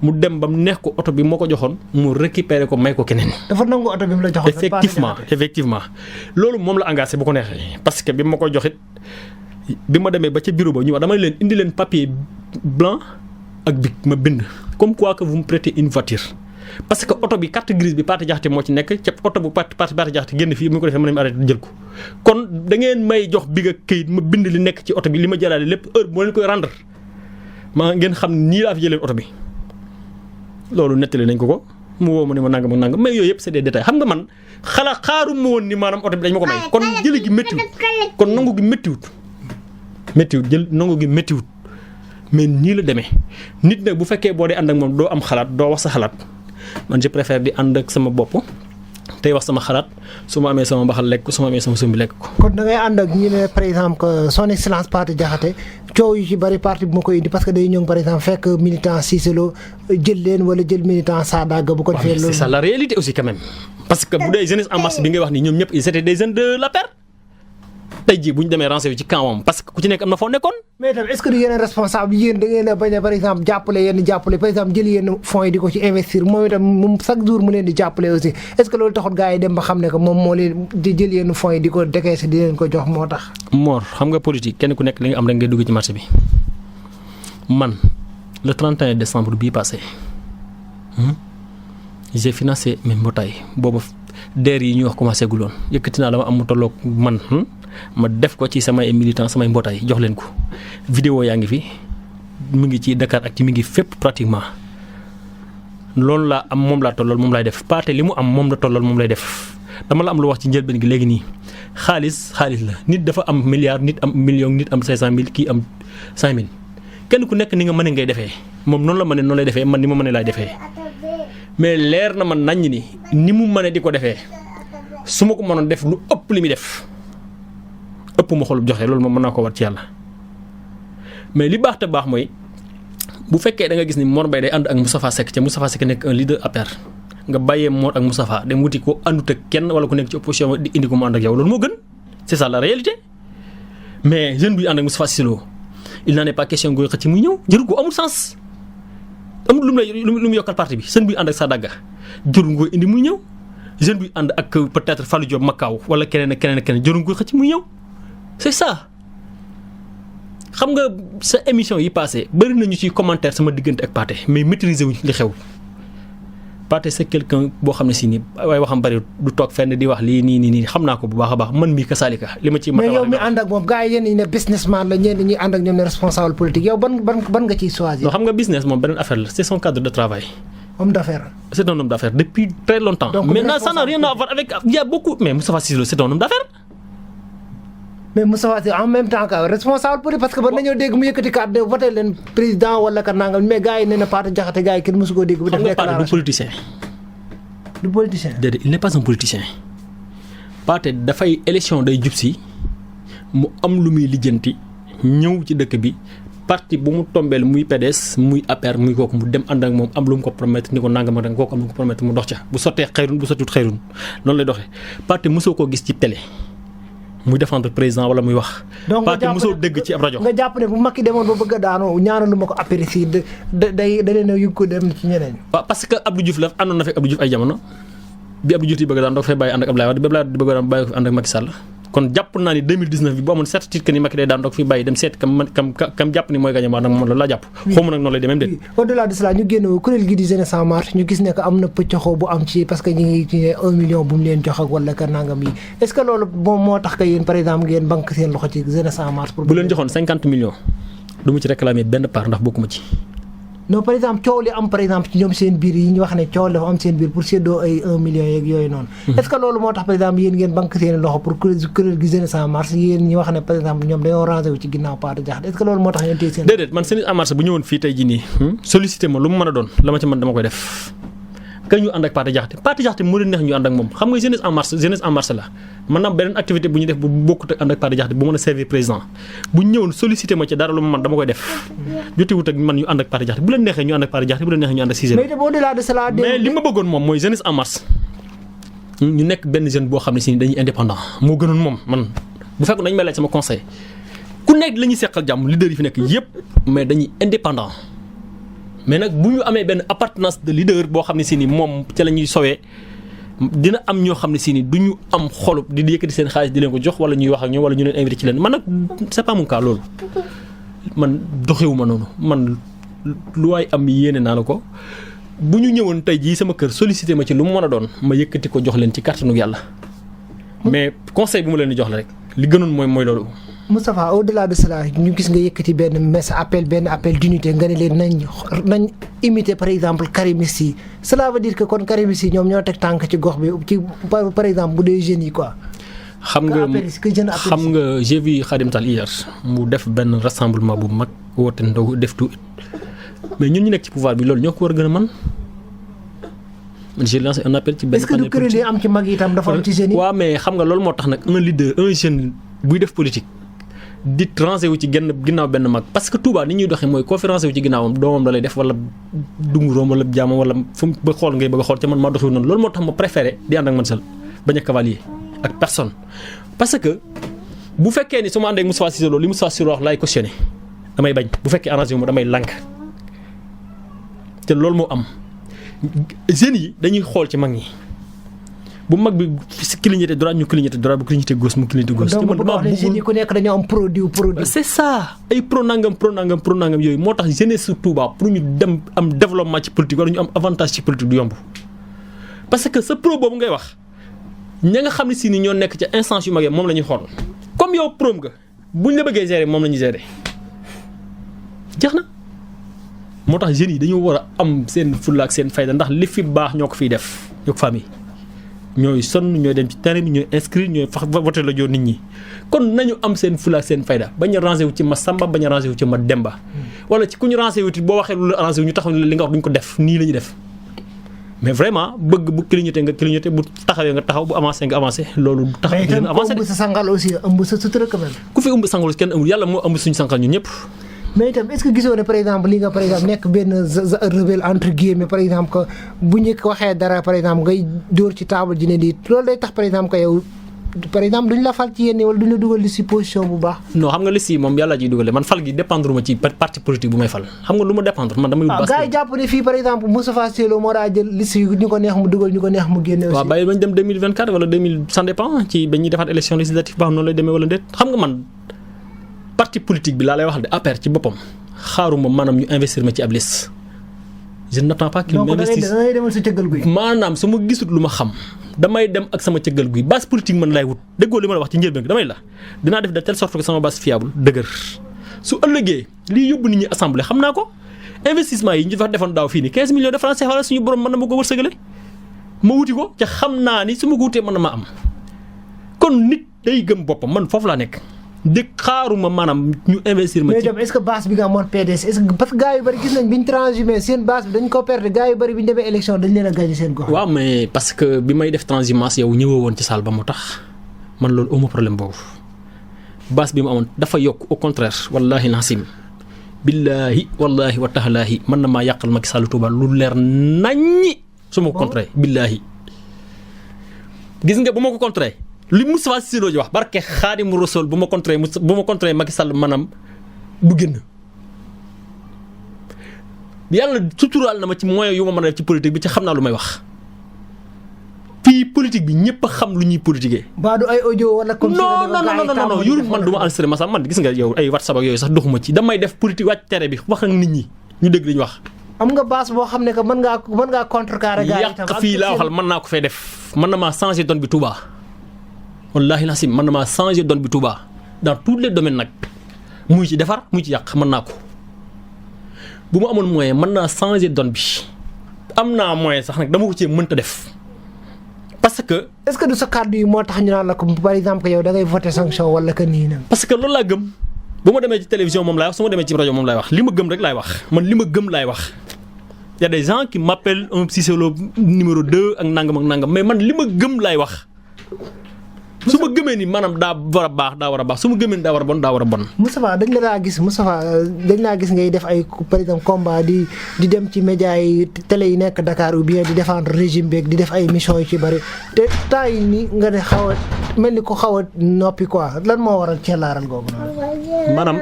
mu dem ba mu neex ko oto bi moo ko joxoon mu récupérer ko may ko keneen. dafa nangu oto bi mu la joxoon. effectivement loolu moom la engagé bu ko neexee parce que bi ma ko joxit bi ma demee ba ca bureau ba ñu wax dama leen indi leen papier blanc ak bic ma bind comme quoi que vous me prêtez une voiture parce que oto bi carte grise bi Pathé Diakhaté moo ci nekk ca oto bu Pathé Diakhaté génn fii mu ko defee mën nañu arrêté jël ko kon da ngeen may jox bi nga këyit ma bind li nekk ci oto bi li ma jëlaale lépp heure moo leen koy rendre maa ngeen xam nii laa fi jëlee oto bi loolu nettali nañ ko mu woo ma ne ma nangam ak nangam mais yooyu yëpp c'est des détails xam nga man xaaru ma woon ni maanaam oto bi dañ ma ko may kon jëli gi méttiwut kon nangu gi méttiwut jël nangu gi méttiwut mais nii la demee nit nag bu fekkee boo dee ànd ak moom doo am xalaat doo wax sa xalaat man je préfère di ànd ak sama bopp tey wax sama xalaat su ma amee sama mbaxal lekk ko su ma amee sama sumbi lekk ko. kon da ngay ànd ak ñi ne par exemple que son excellence Pathé Diakhaté coow yu ci bari parti bi moo koy indi parce que day ñëw par exemple fekk militant Cissé Lo jël leen wala jël militant Sadaga bu ko defee loolu. c'est ça la réalité aussi quand même parce que bu dee jeunesse en marche bi ngay wax ni ñoom ñëpp ils étaient des jeunes de l'APR tey jii bu ñu demee renseigné ci camp parce que ku ci nekk am na foo nekkoon. mais itam est-ce que du yeneen responsable yéen da ngeen a bañ a par exemple jàppale par exemple jël yenn fonds yi di ko ci investir moom itam moom chaque jour mu leen di jàppale aussi est-ce que loolu taxut gars yi dem ba xam ne que moom moo leen di jël yenn fonds yi di ko décaisser di leen ko jox moo tax. Mor xam nga politique kenn ku nekk li nga am rek ngay dugg ci marché bi man le 31 décembre bii passé j'ai financé mes mbootaay boobu DER yi ñuy wax commencé guloon yëkkati naa la ma am mu tolloog man. ma def ko ci samay militants samay mbootaay jox leen ko vidéo yaa ngi fi mu ngi ci Dakar ak ci mi ngi fépp pratiquement loolu laa am moom laa tollool moom laay def Pathé li mu am moom la tollool moom lay def dama la am lu wax ci njëlbeen gi léegi nii xaalis la nit dafa am milliard nit am million nit am 500 000 kii am 5 000 kenn ku nekk ni nga mën ngay defee moom noonu la mën noonu lay defee man ni ma mën laay defee mais leer na man naññ ni mu mën di ko defee su ma ko mënoon def lu ëpp li muy def ëpp ma xolub joxe loolu moom mën naa ko war ci yàlla mais li baax te baax mooy bu fekkee da nga gis ni Mor Mbaye day ànd ak Moustapha Seck ca Moustapha Seck nekk un leader APR nga bàyyee Mor ak Moustapha dem wuti ko àndut ak kenn wala ku nekk ci opposition di indi ko mu ànd ak yow loolu moo gën c'est ça la réalité mais jeune bi ànd ak Moustapha Cissé Lo il n'en est pas question ngoy xëcc muy ñëw jëru ko amul sens amul lu mu yokkal parti bi jeune buy ànd ak Sadaga jërul nga indi muy ñëw jeune buy ànd ak peut-être Fallou Diop Makaaw wala keneen ak keneen jërul nga xëcc muy ñëw c'est ça. xam nga sa émission yi passé bëri nañu ci commentaire sama diggante ak Pathé mais maîtriser wuñ li xew Pathé c'est quelqu'un boo xam ne si nii waaye waxam bëri du toog fenn di wax lii nii xam naa ko bu baax a baax man mii ka Salika li ma ci mais yow mi ànd ak moom gars yi yéen ñi ne businessman la ñenn ñi ànd ak ñoom ne responsable politique yow ban nga ciy choisir. non xam nga business moom beneen affaire la c'est son cadre de travail. homme d'affaires. C'est un homme d'affaires depuis très longtemps. Donc, maintenant ça n'a rien à voir avec il y a beaucoup mais Moustapha Cissé Lo c'est un homme d'affaires. mais Moustapha Cissé en même temps que responsable politique parce que ba nañoo dégg mu yëkkati carte de voté leen président wala ka nangam mais gars yi nee na Pathé Diakhaté gars yi kenn mësu koo dégg. bu def déclaration du politicien. du politicien. déedéet il n'est pas un politicien. Pathé dafay élection day jub si mu am lu muy lijjanti ñëw ci dëkk bi parti bu mu tombeel muy PDS muy APR muy kooku mu dem ànd ak moom am lu mu ko promettre ni ko nangam ak kooku am lu mu ko promettre mu dox ca bu sottee xayrun bu sottut xayrun noonu lay doxee Pathé mosoo koo gis ci télé. muy défendre président wala muy wax. donc Pathé mosoo dégg ci ab rajo. nga jàpp ne bu Macky demoon ba bëgg a daanoo ñaanalu ma ko apprécier da leen a yëg ko dem ci ñeneen. waaw parce que Abdou Diouf la àndoon na fekk Abdou Diouf ay jamono bi Abdou Diouf di bëgg a daan doog fay bàyyi ànd ak Abdoulaye Wade bi Abdoulaye Wade di bëgg a daan bàyyi ko fi ànd ak Macky Sall kon jàpp naa ni 2019 bi bu amoon certitude que ni Macky day daan doog fi bàyyi dem seet kam jàpp ni mooy gagné maa nag moom loolu laa jàpp. xaw ma nag noonu lay demee déet. au delà de cela ñu génn kuréel gi di Jeunesse en marche ñu gis ne que am na pëccoxoo bu am ci parce que ñu ngi ci 1 million bu mu leen jox ak wala ka nangam yi est-ce que loolu moom moo tax que yéen par exemple ngeen banque seen loxo ci Jeunesse en marche. pour bu leen joxoon 50 millions du mu ci réclamer benn part ndax bokkuma ci. non par exemple coow li am par exemple ci ñoom seen biir yi ñu wax ne coow dafa am seen biir pour séddoo ay 1 million yeeg yooyu noonu. est-ce que loolu moo tax par exemple yéen ngeen banque seen loxo pour kuréel gi Jeunesse en marche yéen ñi wax ne par exemple ñoom dañoo rangé wu ci ginnaaw Pathé Diakhaté est-ce que loolu moo tax ngeen téye seen. déedéet man Jeunesse en marche bu ñëwoon fii tey jii nii sollicité ma lu mu mën a doon la ma ci mën dama koy def ka ñu ànd ak Pathé Diakhaté moo leen neex ñu ànd ak moom xam nga Jeunesse en marche la man na beneen activité bu ñu def bu bokkut ak ànd ak Pathé Diakhaté bu mën a servir président bu ñu ñëwoon sollicité ma ci dara lu ma mën dama koy def jotewut ak man ñu ànd ak Pathé Diakhaté bu leen neexee ñu ànd ak Pathé Diakhaté bu leen neexee ñu ànd ak Cissé Lo mais li ma bëggoon moom mooy Jeunesse en marche ñu nekk benn jeune boo xam ne si dañuy indépendant moo gënoon moom man bu fekkoon dañu may laaj sama conseil ku nekk la ñuy seqal jàmm leader yi fi nekk yëpp mais dañuy indépendant mais nag bu ñu amee benn appartenance de leader boo xam ne si ni moom ca la ñuy sowee dina am ñoo xam ne si ni du ñu am xolub di yëkkati seen xaalis di leen ko jox wala ñuy wax ak ñoom wala ñu leen invité ci leen man nag c'est pas mon cas loolu man doxewuma noonu man lu waay am yéene naa la ko bu ñu ñëwoon tey jii sama kër sollicité ma ci lu mu mën a doon ma yëkkati ko jox leen ci kàttanu yàlla mais conseil bi ma leen di jox la rek li gënoon mooy loolu. Moustapha au-delà de cela ñu gis nga yëkkati benn appel d'unité nga ne leen nañ imiter par exemple karimistes yi cela veut dire que kon karimistes yi ñoom ñoo teg tànk ci gox bi ci par exemple bu dee jeunes yi quoi. xam nga j'ai vu Khadim Tall hier mu def benn rassemblement bu mag woote ndaw def tout mais ñun ñu nekk ci pouvoir bi loolu ñoo ko war a gën a mën. j'ai lancé un appel ci benn. est-ce que du kuréel yi am ci mag yi itam dafa am ci jeunes yi. waaw mais xam nga loolu moo tax nag un leader un jeune buy def politique. di ranger wu ci ginnaaw benn mag parce que Touba ni ñuy doxee mooy conférence wu ci ginnaawam doomam da lay def wala dunguróom wala jaamam wala fu mu ba xool ngay bëgg a xool ca man maa doxewu noonu loolu moo tax ma préféré di ànd ak man seul bañ a cavalier ak personne. parce que bu fekkee ni su ma àndee ak Moustapha Cissé Lo li Moustapha Cissé Lo wax laay cautionné damay bañ bu fekkee arrangé wu ma damay lànk te loolu moo am jeunes yi dañuy xool ci mag ñi. bu mag bi clignoté droite ñu clignoté droite bu clignoté gauche mu clignoté gauche. donc bu wax ne jeunes yi ku nekk dañoo am produit. c'est ça ay pro nangam yooyu moo tax jeunesse su Touba pour ñu dem am développement ci politique wala ñu am avantage ci politique du yomb. parce que sa pro boobu ngay wax ña nga xam ne si ni ñoo nekk ca instance yu mag yi moom la ñuy xool comme yow pro nga buñ la bëggee gérer moom la ñuy gérer jeex na. moo tax jeunes yi dañoo war a am seen fulla ak seen fayda ndax li fi baax ñoo ko fiy def ñoo ko famille. ñooy sonn ñooy dem ci terrain bi ñooy inscrire ñooy voté la joo nit ñi kon nañu am seen fula ak seen fayda bañ a rangé wu ci ma Samba bañ a rangé wu ci ma Demba wala ci ku ñu rangé wu boo waxee lu la arrangé wu ñu taxaw li nga wax duñ ko def nii la ñuy def mais vraiment bëgg bu clignoté nga clignoté bu taxawee nga taxaw bu avancé nga avancé loolu du taxaw dina avancé ëmb sa sangal aussi ëmb sa sutura quand même ku fi ëmb sangal kenn ëmbul yàlla moo ëmb suñu sangal ñun ñëpp mais itam est-ce que gisoo ne par exemple li nga par exemple nekk benn rebelle entre guillemets par exemple que bu ñu waxee dara par exemple ngay dóor ci table ji ne lii loolu day tax par exemple que yow par exemple duñ la fal ci yenn wala duñ la dugal ci position bu baax. non xam nga liste yi moom yàlla ciy dugale man fal gi dépendre ma ci parti politique bu may fal xam nga lu ma dépendre man damay. gars yi jàpp ne fii par exemple Moustapha Cissé Lo moo daa jël liste yi ñu ko neex mu dugal ñu ko neex mu génne aussi. waaw bàyyi bañ dem 2024 wala 2000 ça dépend ci ba ñuy defaat élection législative ba xam noonu lay demee wala déet xam nga man parti politique bi laa lay wax de APR ci boppam xaaruma maanaam ñu investir ma ci ab liste je n'attends pas qu'il m'investisse donc da ngay demal sa cëggal guy. maanaam su ma gisut lu ma xam damay dem ak sama cëggal guy base politique man laay wut déggoo li ma la wax ci njëlbeen damay la dinaa def de telle sorte que sama base fiable dëgër su ëllëgee lii yóbbu nit ñi assemblée xam naa ko investissement yi ñu fa defoon daaw fii nii 15 millions de francs CFA suñu borom mën na ma ko wërsëgale ma wuti ko ca xam naa ni su ma ko wutee mën na ma am kon nit day gëm boppam man foofu laa nekk. dëgg xaaruma maanaam ñu investir ma ci. mais est-ce que base bi nga amoon PDS est-ce que parce que gars yu bëri gis nañ bi ñu transhumé seen base bi dañ ko perdre gars yu bëri bi ñu demee élection dañ leen a gagné seen gox. waaw mais parce que bi may def transhumance yow ñëwoo woon ci salle ba mu tax man loolu amu problème boobu base bi mu amoon dafa yokk au contraire wallahi nasim billahi wallahi wa taxalaahi mën na maa yàqal Macky Sall Touba lu leer naññi su ma ko contré billahi gis nga bu ma ko contré li Moustapha Cissé Lo ji wax barke Xaadimu Rasuul bu ma contré Macky Sall maanaam du génn yàlla suturaal na ma ci moyen yu ma mën a def ci politique bi ci xam naa lu may wax fii politique bi ñëpp a xam lu ñuy politiquer. ba du ay audio wala comme non yurub man du ma enregistré ma sax man gis nga yow ay WhatsApp ak yooyu sax doxuma ci damay def politique wàcc tere bi wax ak nit ñi ñu dégg li ñu wax. am nga base boo xam ne que mën ngaa contrecarrer gars yi tam yàq fii laa waxal mën naa ko fee def mën na maa changer donne bi Touba. wallahi nasim mën na maa changer donne bi Touba dans tous les domaines nag muy ci defar muy ci yàq mën naa ko bu ma amoon moyen mën naa changer donne bi am naa moyen sax nag dama ko cee mënta def parce que. est-ce que du sa kàddu yi moo tax ñu naan la ko par exemple que yow da ngay voter sanction wala que nii nag. parce que loolu laa gëm bu ma demee ci télévision moom laay wax su ma demee ci rajo moom laay wax li ma gëm rek laay wax man li ma gëm laay wax. y a des gens qui m'appellent un Cissé Lo numéro 2 ak nangam mais man li ma gëm laay wax. su ma gëmee ni maanaam daa war a baax daa war a baax su ma gëmee ni daa war a bon daa war a bon. Moustapha dañ laa gis ngay def ay par exemple combat di dem ci média yi télé yi nekk Dakar ou bien di défendre régime beeg di def ay mission yu ci bëri te temps yi nii nga ne xaw a mel ni ko xaw a noppi quoi lan moo waral ceelaaral googu noonu. maanaam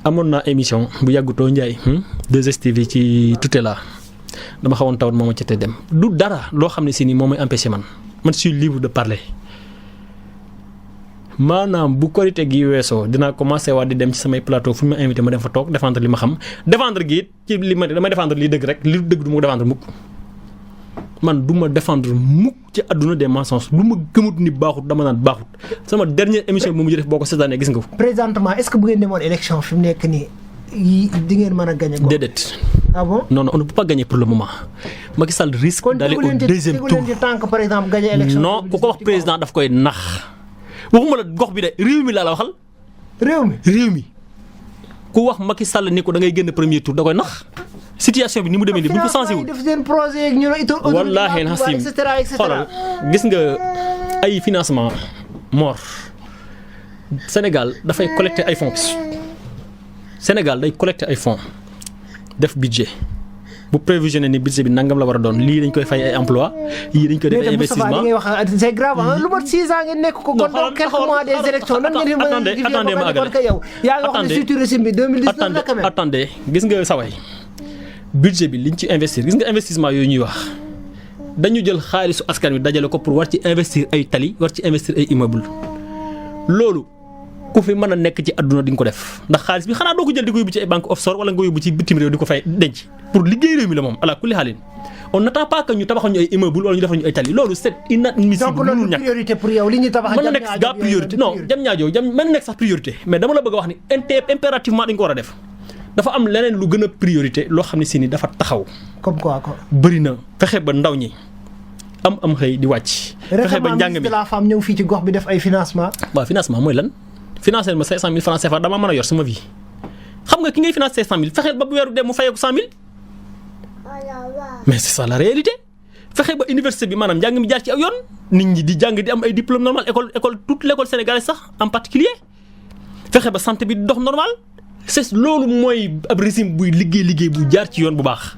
amoon naa émission bu yàggutoo Ndiaye 2STV ci tutela dama xawoon tawat moo ma ci te dem du dara loo xam ne si nii moo may empêché man je suis libre de parler. maanaam bu korite gi weesoo dinaa commencé waat di dem ci samay plateau fu ñu ma invité ma dem fa toog défendre li ma xam défendre gi it ci li ma damay défendre li dëgg rek li dëgg du ma ko défendre mukk man du ma défendre mukk ci àdduna des mensonges lu ma gëmut ni baaxut dama naan baaxut sama dernière émission bi mu mujj def boo ko seetaanee gis nga ko. présentement est-ce que bu ngeen demoon élection fi mu nekk nii di ngeen mën a gagner. déedéet. ah bon non on ne peut pas gagner pour le moment Macky Sall risque d'aller au deuxième tour par exemple gagner élection. non ku ko wax président daf koy nax. waxuma la gox bi de réew mi laa la waxal. réew mi ku wax Macky Sall ni ko da ngay génn premier tour da koy nax situation bi ni mu demee nii bu ñu ko sensé wul. def seen projet ñu wallaahi Nassim xoolal gis nga ay financement mort Sénégal dafay collecter ay fonds Sénégal day collecter ay fonds def budget bu prévisionné ni budget bi nangam la war a doon lii dañ koy fay ay emploi yii dañ koy def ay investissement mais Moustapha li ngay wax c'est grave lu mat 6 ans ngeen nekk ko. kon donc quelques mois des élections nan ngeen di attendez ma àggale yaa ngi wax ne surtout régime bi 2019 la quand même. attendez gis nga saway budget bi liñ ci investir gis nga investissement yooyu ñuy wax dañu jël xaalisu askan wi dajale ko pour war ci investir ay tali war ci investir ay immeuble loolu ku fi mën a nekk ci àdduna di nga ko def ndax xaalis bi xanaa doo ko jël di ko yóbbu ci ay banque offshore wala nga yóbbu ci bitim réew di ko fay denc pour liggéey réew mi la moom ala kulli xaalin on n'attend pas que ñu tabaxal ñu ay immeuble wala ñu defal ñu ay tali loolu c'est inadmissible. donc loolu priorité pour yow li ñu tabax mën na nekk gaa priorité non jam ñaajoo mën na nekk sax priorité mais dama la bëgg a wax ni impérativement dañ ko war a def dafa am leneen lu gën a priorité loo xam ne si ni dafa taxaw. comme quoi quoi. bëri na fexe ba ndaw ñi am xëy di wàcc. fexe ba njàng mi la femme ñëw fii ci gox bi def ay financement. waaw financement mooy lan financer ma 500 000 francs CFA dama mën a yor sama vie xam nga ki ngay financer 500 000 fexeel ba bu weeru dem mu fayeeku 100 000 mais c'est ça la réalité fexe ba université bi maanaam njàng mi jaar ci aw yoon nit ñi di jàng di am ay diplôme normal école toute l'école sénégalaise sax en particulier fexe ba santé bi dox normal c'est loolu mooy ab régime buy liggéey bu jaar ci yoon bu baax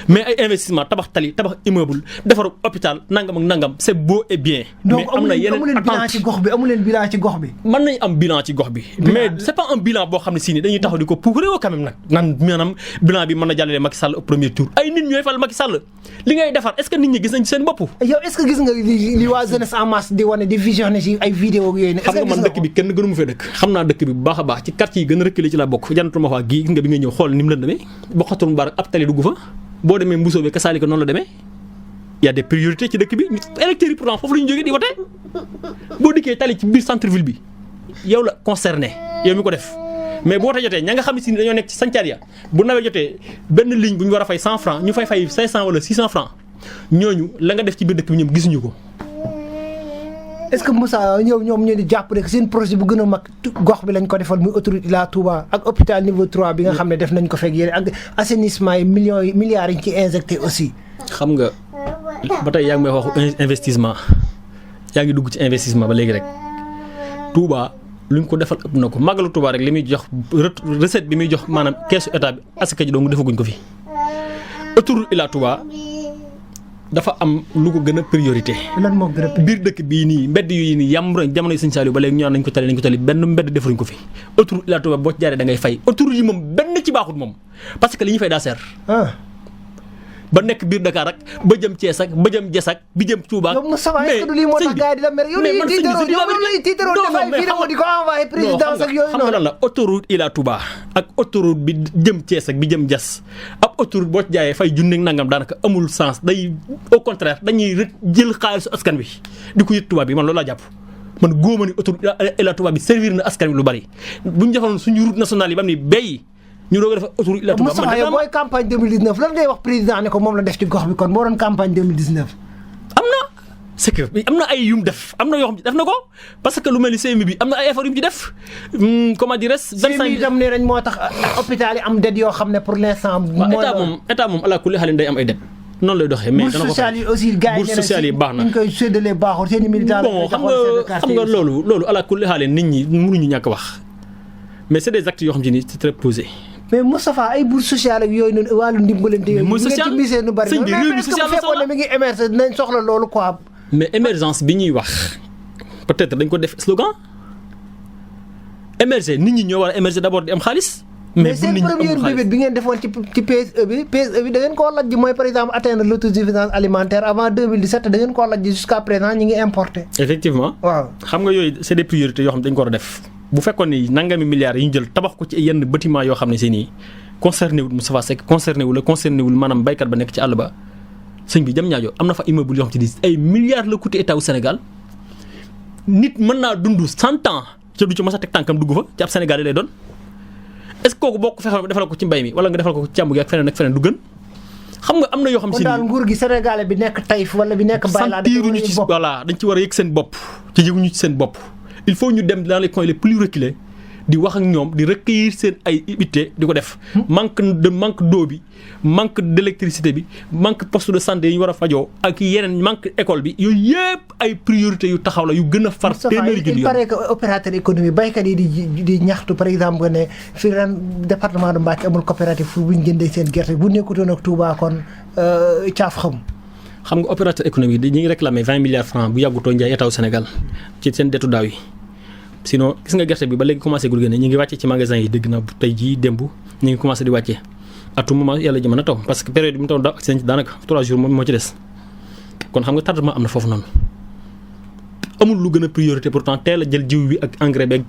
mais ay investissement tabax tali tabax immeuble defar hôpital nangam ak nangam c'est beau et bien. donc mais am na yeneen bilan ci gox bi amu leen bilan ci gox bi. mën nañ am bilan ci gox bi. mais c'est pas un bilan boo xam ne si ni dañuy taxaw di ko puukaree woo quand même nag nan maanaam bilan bi mën na jàllale Macky Sall au premier tour ay nit ñooy fal Macky Sall li ngay defar est-ce que nit ñi gis nañ seen bopp. yow est-ce que gis nga li waa jeunesse en masse di wane di visionné ci ay vidéo yooyu. xam nga man dëkk bi kenn gënu mu fee dëkk xam naa dëkk bi bu baax a baax ci quartier yi gën a reculé ci la bokk janatuma waa gii gis nga bi nga ñëw xool ni mu la demee ba xottul mbaar ab tali dugg fa boo demee Mbusoo bi kasaalika noonu la demee y a des priorités ci dëkk bi électeurs yi pourtant foofu la ñu jógee di wote boo dikkee tali ci biir centre ville bi yow la concerné yow mi ko def mais bu wote jotee ña nga xam ne si dañoo nekk ci sancaar ya bu nawee jotee benn ligne bu ñu war a fay 100 francs ñu fay 500 wala 600 francs ñooñu la nga def ci biir dëkk bi ñoom gisuñu ko. est-ce que Moussa ñoom ñu di jàpp rek seen projet bu gën a mag gox bi lañ ko defal muy autoroute Ila Touba ak hôpital niveau 3 bi nga xam ne def nañ ko fekk yéen ak assainissement yi milliards yi ñu ci injecté aussi. xam nga ba tey yaa ngi may wax investissement yaa ngi dugg ci investissement ba léegi rek Touba luñ ko defal ëpp na ko màggalu Touba rek li muy jox recette bi muy jox maanaam keesu état bi asaka ji dong defaguñ ko fi autoroute Ila Touba. dafa am lu ko gën a priorité. lan moo gën a biir dëkk bii nii mbedd yu nii yam jamono Sëñ Saliou ba léegi ñu naan nañ ko tali benn mbedd defaruñ ko fi autoroute Ila Touba boo ci jaaree da ngay fay autoroute yi moom benn ci baaxut moom parce que li ñuy fay daa seer. ba nekk biir Dakar ak ba jëm Thiès ak ba jëm Diass ak bi jëm Touba. yow Moussa est-ce que du lii moo tax gars yi di la mer yow lii tiitaroo dafay vidéo di ko envoyé présidence ak yooyu noonu. xam nga lan la autoroute Ila Touba ak autoroute bi jëm Thiès ak bi jëm Diass ab autoroute boo ci jaayee fay junne nangam daanaka amul sens day au contraire dañuy rek jël xaalisu askan wi di ko yët Touba bi man loolu laa jàpp. man góoma ni autoroute Ila Touba bi servir na askan wi lu bari bu ñu defoon suñu route nationale yi ba am ni béy ñu doog a def autoroute Ila Touba. Moustapha yow booy campagne 2019 lan ngay wax président ne ko moom la def ci gox bi kon boo doon campagne 2019. am na c'est que am na ay yum def am na yoo xam ne def na ko parce que lu mel ni CMU bi am na ay effort yu mu ci def comment dirais-je. 25 CMU itam nee nañ moo tax hôpital yi am dette yoo xam ne pour l'instant. état moom ala kulli xaalin day am ay dette noonu lay doxee. mais dana ko bourse sociale yi aussi gars yi bourse sociale yi baax na ñu koy séddalee baaxul seen i militants. bon xam nga loolu ala kulli xaalin nit ñi mënuñu ñàkk wax mais c'est des actes yoo xam ne c'est très posé. mais Moustapha ay bourse sociale ak yooyu noonu wàllu ndimbalante yooyu. mooy social sëñ bi réew mi social la soxla mi ngi émerger nañ soxla loolu quoi. mais émergence bi ñuy wax peut-être dañ ko def slogan émerger nit ñi ñoo war a émerger d'abord di am xaalis. mais seen première bébét bi ngeen defoon ci PSE bi da ngeen koo lajj mooy par exemple atteindre l'autosuffisance alimentaire avant 2017 da ngeen koo lajj jusqu'à présent ñi ngi importer. effectivement waaw xam nga yooyu c'est des priorités yoo xam ne dañ ko war a def. bu fekkoon ni nangami milliards yi ñu jël tabax ko ci yenn bâtiment yoo xam ne seen i concerné wul Moustapha Seck concerné wul maanaam baykat ba nekk ci àll ba sëñ bi jam ñaajo am na fa immeuble yoo xam ci ay milliards la coûté état wu Sénégal nit mën naa dund 100 ans ca du ci mës a teg tànkam dugg fa ci ab Sénégal lay doon est-ce que kooku boo ko fexee defal ko ci mbay mi wala nga defal ko ci càmm gi ak feneen ak feneen du gën xam nga am na yoo xam si daal nguur gi sénégalais bi nekk Taïf wala bi nekk Bayla sentiruñu ci voilà dañ ci war a yëg seen bopp ci yëguñu ci seen bopp il faut ñu dem dans les coins les plus reculés di wax ak ñoom di recueillir seen ay unité di ko def manque d'eau bi manque d'électricité bi manque poste de santé yi ñu war a fajoo ak yeneen manque école bi yooyu yëpp ay priorités yu taxaw la yu gën a far téeméeri junni il paraît que opérateur économique baykat yi di ñaxtu par exemple ne fii ren département de Mbacké amul coopérative fu bu ñu jëndee seen gerte bu nekkutoon ak Touba kon caaf xam nga opérateur économique ñi ngi réclamé 20 milliards francs bu yàggutoo njaay état wu Sénégal ci seen dettu daaw yi sinon gis nga gerte bi ba léegi commencé gul génne ñu ngi wàccee ci magasin yi dégg na tey jii démb ñu ngi commencé di wàccee à tout moment yàlla ji mën a taw parce que période bi mu taw daaw ak daanaka 3 jours moom moo ci des kon xam nga tardement am na foofu noonu amul lu gën a priorité pourtant teel a jël jiw bi ak engrais beeg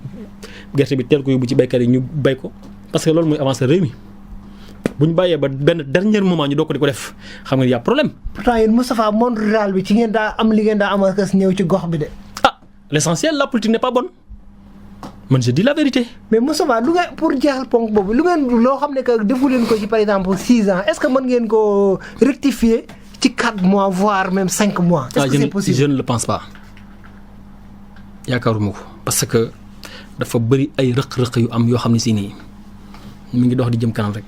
gerte bi teel ko yóbbu ci baykat yi ñu bay ko parce que loolu mooy avancer réew mi bu ñu bàyyee ba benn dernier moment ñu doo ko di ko def xam nga y a problème. pourtant yéen Moustapha monde rural bi ci ngeen daa am li ngeen daa am ak ñëw ci gox bi de. ah l'essentiel la politique n'est pas bonne man je dis la vérité. mais Moustapha lu ngeen pour jeexal ponk boobu lu ngeen loo xam ne que defu leen ko ci par exemple 6 ans est-ce que mën ngeen ko rectifier ci 4 mois voire même 5 mois. est-ce que c'est possible je ne le pense pas yaakaaruma ko parce que dafa bëri ay rëq-rëq yu am yoo xam ne si nii mi ngi dox di jëm kanam rek.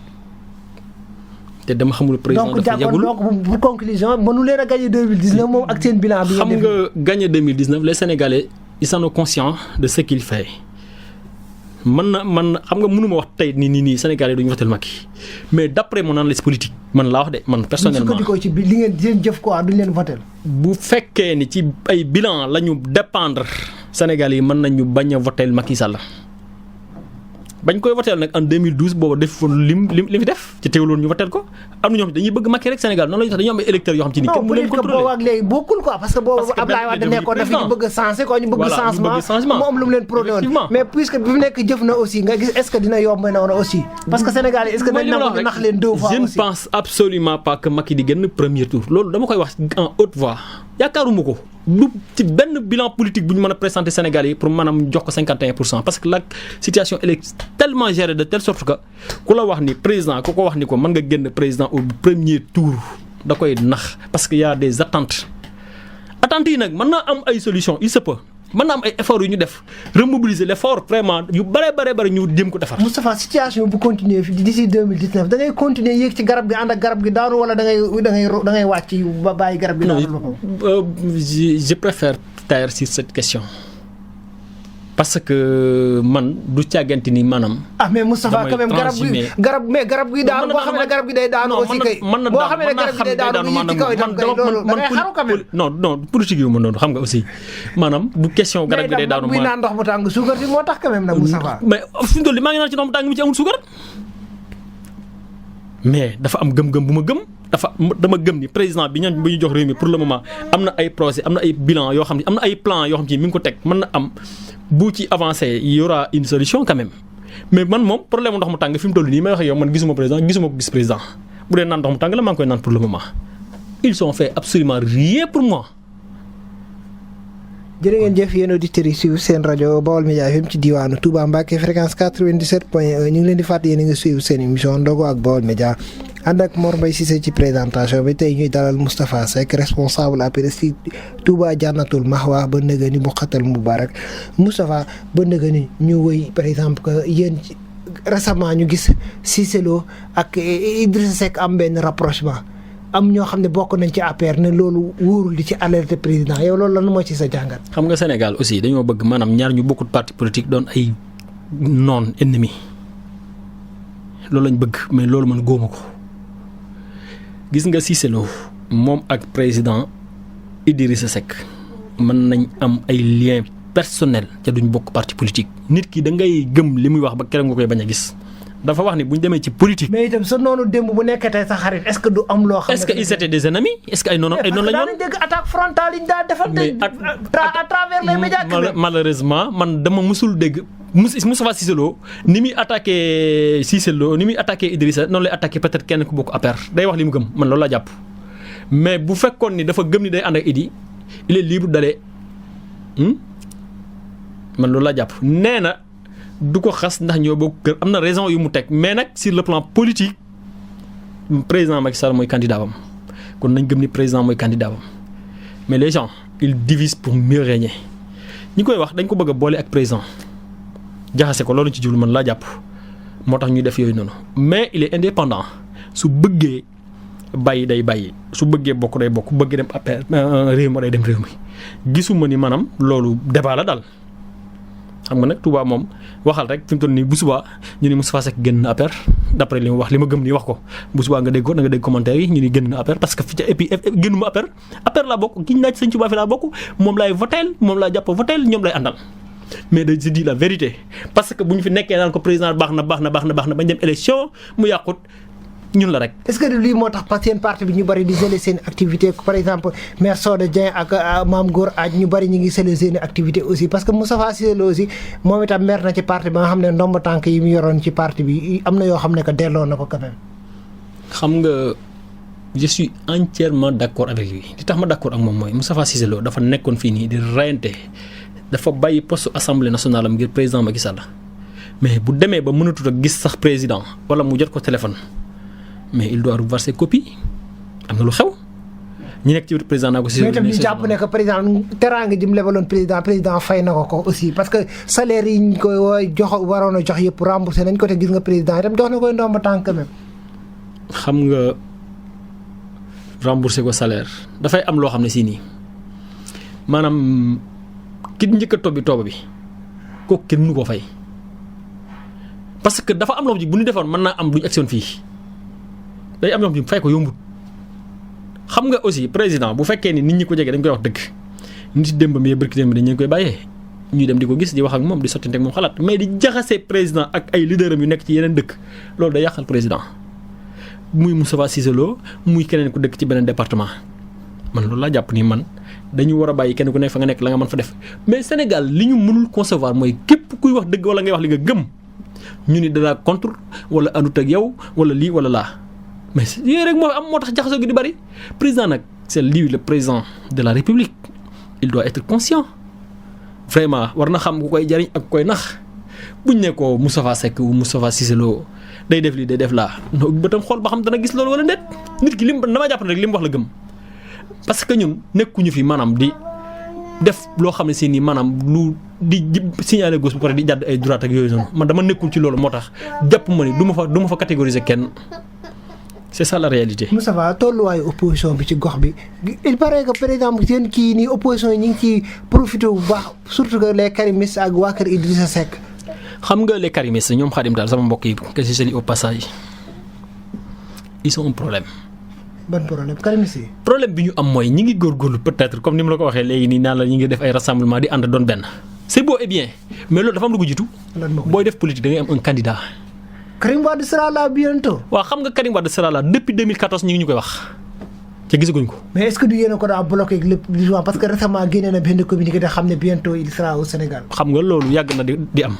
te dama xamul président dafa yàggul donc pour conclusion mënu leen a gagner 2019 moom ak seen bilan bi. xam nga gagner 2019 les Sénégalais ils sont conscients de ce qu'ils font man xam nga mënuma wax tey nii Sénégalais duñu voté Macky mais d'après mon analyse politique man laa wax de man personnellement. su ko ci li ngeen di jëf quoi duñ leen voté. bu fekkee ni ci ay bilan la ñu dépendre Sénégalais yi mën nañu bañ a voté Macky Sall bañ koy voté nag en 2012 boobu def lim fi def ci teewloon ñu voté ko am na ñoo xam dañuy bëgg Macky rek Sénégal noonu la ñu tax dañoo am ay électeurs yoo xam ci ni kenn mu leen contrôler boobu ak léegi bokkul quoi parce que boobu Abdoulaye Wade nekkoon na fi ñu bëgg a changer quoi ñu bëgg changement mu am lu mu leen prôné woon mais puisque bi mu nekk jëf na aussi nga gis est-ce que dina yomb noonu aussi parce que Sénégal est-ce que dañ nangu nax leen deux fois aussi. je ne pense absolument pas que Macky di génn premier tour loolu dama koy wax en haute voix yaakaaruma ko du ci benn bilan politique bu ñu mën a présenter Sénégal yi pour maanaam jox ko 51% parce que la situation elle est tellement gérée de telle sorte que ku la wax ni président ku ko wax ni ko mën nga génn président au premier tour da koy nax parce que y a des attentes yi nag mën naa am ay solutions il se peut mën naa am ay efforts yu ñu def remobiliser l'effort vraiment yu bare ñu jëm ko defar. Moustapha situation bu continuer fi d'ici 2019 da ngay continuer yéeg ci garab gi ànd ak garab gi daanu wala da ngay wàcc ba bàyyi garab gi daanu. Je préfère taire sur cette question parce que man du càgganti ni maanaam. Mais Moustapha quand même garab gi daanu boo xam ne garab gi day daanu aussi kay. boo xam ne garab gi day daanu bu ci kaw itam kay loolu da ngay xaru quand même. non politique yu ma noonu xam nga aussi maanaam du question garab gi day daanu. mais naan ndox mu tàng suukar si moo tax quand même nag Moustapha. mais fi mu toll nii maa ngi naan ci ndox mu tàng mi ci amul suukar mais dafa am gëm-gëm bu ma gëm. dama gëm ni président bi ñu jox réew mi pour le moment am na ay projet am na ay bilan yoo xam ne am na ay plan yoo xam ne mi ngi ko teg mën na am bu ci avancé y aura une solution quand même mais man moom problème ndox mu tàng fi mu toll nii may wax ak yow man gisuma président gisuma ko gis président bu dee naan ndox mu tàng la maa ngi koy naan pour le moment ils ont fait absolument rien pour moi. jërë ngeen jëf yéen auditeurs yi suivre seen rajo Baol Média FM ci diwaanu Touba Mbacké fréquence 97.1 ñu ngi leen di fàttali yéen a ngi suivre seen émission Ndogu ak Baol Média ànd ak Mor Mbaye Cissé ci présentation bi tey ñuy dalal Moustapha Seck responsable APR ci Touba Jannatul Mahwa ba nëga ni Boukhatoul Moubarak Moustapha ba nëga ni ñu wëy par exemple que yéen récemment ñu gis Cissé Lo ak Idrissa Seck am benn rapprochement am ñoo xam ne bokk nañ ci APR ne loolu wóorul di ci alerter président yow loolu lan moo ci sa jàngat. xam nga Sénégal aussi dañoo bëgg maanaam ñaar ñu bokkut parti politique doon ay non ennemi loolu lañ bëgg mais loolu man góoma ko gis nga Cissé Lo moom ak président Idrissa Seck mën nañ am ay liens personnels ca duñ bokk parti politique nit ki da ngay gëm li muy wax ba keroog nga koy bañ a gis. dafa wax ni bu ñu demee ci politique. mais itam sa noonu démb bu nekkatee sa xarit est-ce que du am loo xam ne. est-ce que ils étaient des ennemis est-ce que ay noonu la ñu. parce que daan nañ dégg attaque frontale yi ñu daan defante à travers les médias. malheureusement man dama musul dégg Moustapha Cissé Lo ni muy attaqué Cissé Lo ni muy attaqué Idrissa noonu lay attaqué peut-être kenn ku bokk APR day wax li mu gëm man loolu laa jàpp. mais bu fekkoon ni dafa gëm ni day ànd ak Idi il est libre d'aller man loolu laa jàpp nee na. du ko xas ndax ñoo bokk kër am na raison yu mu teg mais nag sur le plan politique président Macky Sall mooy candidat bam kon nañ gëm ni président mooy candidat bam mais les gens ils divisent pour mieux régner ñi koy wax dañ ko bëgg a boole ak président jaxase ko loolu ci jublu man laa jàpp moo tax ñuy def yooyu noonu mais il est indépendant su bëggee bàyyi day bàyyi su bëggee bokk day bokk bëggee dem APR réew mi day dem réew mi gisuma ni maanaam loolu débat la daal. xam nga nag Touba moom waxal rek fi mu toll nii bu subaa ñu ni Moustapha Seck génn na APR d'après li mu wax li ma gëm nii wax ko bu subaa nga dégg ko da nga dégg commentaire yi ñu ni génn na APR parce que fi ca et puis génnuma APR laa bokk giñ naa ci Sëñ Touba fi laa bokk moom laay voteel moom laa jàpp voteel ñoom lay àndal mais je dis la vérité parce que bu ñu fi nekkee naan ko président baax na bañ dem élection mu yàqut ñun la rek. est-ce que lii moo tax seen parti bi ñu bari di sële seen activité par exemple maire Soda Dieng ak Mame Gor Aaj ñu bari ñu ngi sële seen activité aussi parce que Moustapha Cissé Lo aussi moom itam maire na ci parti ba nga xam ne ndomba tànk yi mu yoroon ci parti bi am na yoo xam ne que delloo na ko quand même. xam nga je suis entièrement d'accord avec lui li tax ma d'accord ak moom mooy Moustapha Cissé Lo dafa nekkoon fii nii di reyante dafa bàyyi poste assemblée nationale am ngir président Macky Sall mais bu demee ba mënatut a gis sax président wala mu jot ko téléphone. mais il doit revoir ses copies am na lu xew ñi nekk ci président naa ko si. mais itam ñu jàpp ne que président teraanga ji mu lebaloon président fay na ko aussi parce que salaire yi ñu koy jox waroon a jox yëpp remboursé nañ ko te gis nga président itam jox na koy ndomba tànk même. xam nga remboursé ko salaire dafay am loo xam ne si nii maanaam ki njëkk a tooba bi kooku kenn mënu ko fay parce que dafa am loo xam ne bu ñu defoon mën naa am duñu action fii day am loo xam ne fay ko yombut xam nga aussi président bu fekkee ni nit ñi ko jege dañ koy wax dëgg nit yi démb mi barki démb dañ leen koy bàyyee ñuy dem di ko gis di wax ak moom di sottante ak moom xalaat mais di jaxase président ak ay leaderam yu nekk ci yeneen dëkk loolu day yàqal président muy Moustapha Cissé Lo muy keneen ku dëkk ci beneen département man loolu laa jàpp ni man dañu war a bàyyi kenn ku nekk fa nga nekk la nga mën fa def mais Sénégal li ñu mënul concevoir mooy képp kuy wax dëgg wala ngay wax li nga gëm ñu ni danaa contre wala àndut ak yow wala lii wala laa mais yooyu rek moo am moo tax jaxasoo gi di bari président nag c'est lui le président de la République il doit être conscient vraiment war na xam ku koy jariñ ak koy nax buñ ne ko Moustapha Seck ou Moustapha Cissé Lo day def lii day def laa no ba tam xool ba xam dana gis loolu wala déet nit ki lim dama jàpp ne rek li mu wax la gëm parce que ñun nekkuñu fi maanaam di def loo xam ne si nii maanaam lu di signaler gauche bu ko di jàdd ay droite ak yooyu noonu man dama nekkul ci loolu moo tax jàpp ma ni du ma fa catégoriser kenn c'est ça la réalité. Moustapha tolluwaayu opposition bi ci gox bi il paraît que par exemple seen kii nii opposition yi ñu ngi ciy profité bu baax surtout que les karimistes ak waa kër Idrissa Seck. xam nga les karimistes ñoom Khadim daal sama mbokk yi que je salue au passage ils ont un problème. ban problème karimistes yi. problème bi ñu am mooy ñi ngi góorgóorlu peut-être comme ni ma la ko waxee léegi nii naan la ñi ngi def ay rassemblement di ànd doon benn c'est beau et bien mais loolu dafa am lu ko jiitu. booy def politique da ngay am un candidat. Karim Wade sera là bientôt. waaw xam nga Karim Wade sera là depuis 2014 ñu ngi ñu koy wax te gisaguñ ko. mais est-ce que du yéen a ko daa bloqué lépp parce que récemment génne na benn communiqué da xam ne bientôt il sera au Sénégal. xam nga loolu yàgg na di am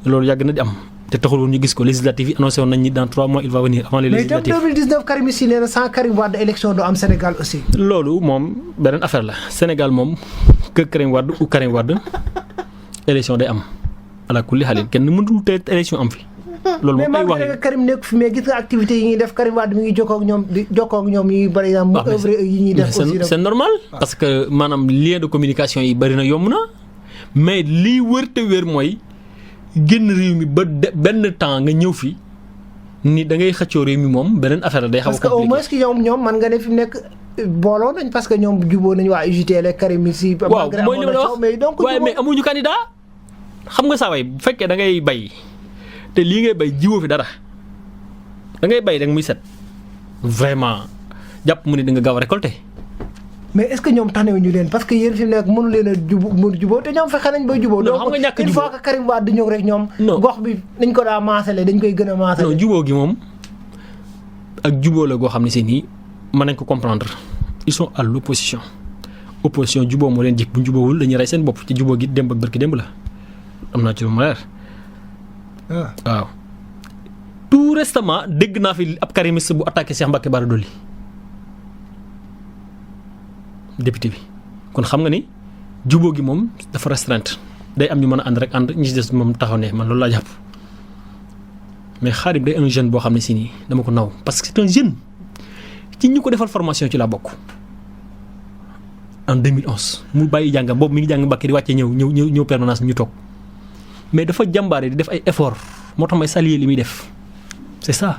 loolu yàgg na di am te taxul woon ñu gis ko législative yi annoncé woon nañ ni dans 3 mois il va venir avant les législatives. mais tam 2019 Karim si nee na sans Karim Wade élection du am Sénégal aussi. loolu moom beneen affaire la Sénégal moom que Karim Wade ou Karim Wade élection day am ala kulli xaalin kenn mënul te élection am fi. loolu moom ay wax mais Karim nekk fi mais gis nga activités yi ñuy def Karim Wade mi ngi jokkoo ak ñoom di jokkoo ak ñoom yi par exemple. waaw œuvre yi ñuy def aussi c'est normal. parce que maanaam lien de communication yi bari na yomb na mais lii wër te wér mooy génn réew mi ba benn temps nga ñëw fi ni da ngay xëccoo réew mi moom beneen affaire la day xaw a compliqué. parce que au moins que ñoom man nga ne fi mu nekk booloo nañ parce que ñoom juboo nañ waa UJTL Karim si. waaw mooy li ma la wax waaye mais amuñu candidat xam nga saa waay bu fekkee da ngay bay. te lii ngay bay jiwoo fi dara da ngay bay rek muy set vraiment jàpp mu ne da nga gaaw a récolter. mais est-ce que ñoom tanewuñu leen parce que yéen fi mu nekk mënu leen a juboo te ñoom fexe nañ ba juboo. non xam nga ñàkk a juboo une fois que Karim Wade ñëw rek ñoom. gox bi dañ ko daa maasale dañ koy gën a maasale. non juboo gi moom ak juboo la goo xam ne si nii mën nañ ko comprendre ils sont à l'opposition opposition juboo moo leen jik bu ñu juboowul dañuy rey seen bopp ci juboo gi démb ak barki démb la am naa ci lu ma leer. waaw tout récemment dégg naa fi ab karimiste bu attaqué Cheikh Mbacké Bara Dolly député bi kon xam nga ni jubóo gi moom dafa restreinte day am ñu mën a ànd rek ànd ñi ci des moom taxaw ne man loolu laa jàpp mais Khadim day un jeune boo xam ne si nii dama ko naw parce que c'est un jeune ci ñu ko defal formation ci laa bokk en 2011 mu bàyyi jàngam boobu mi ngi jàng Mbacké di wàccee ñëw permanence ñu toog mais dafa jàmbaare di def ay effort moo tax may saluer li muy def c'est ça.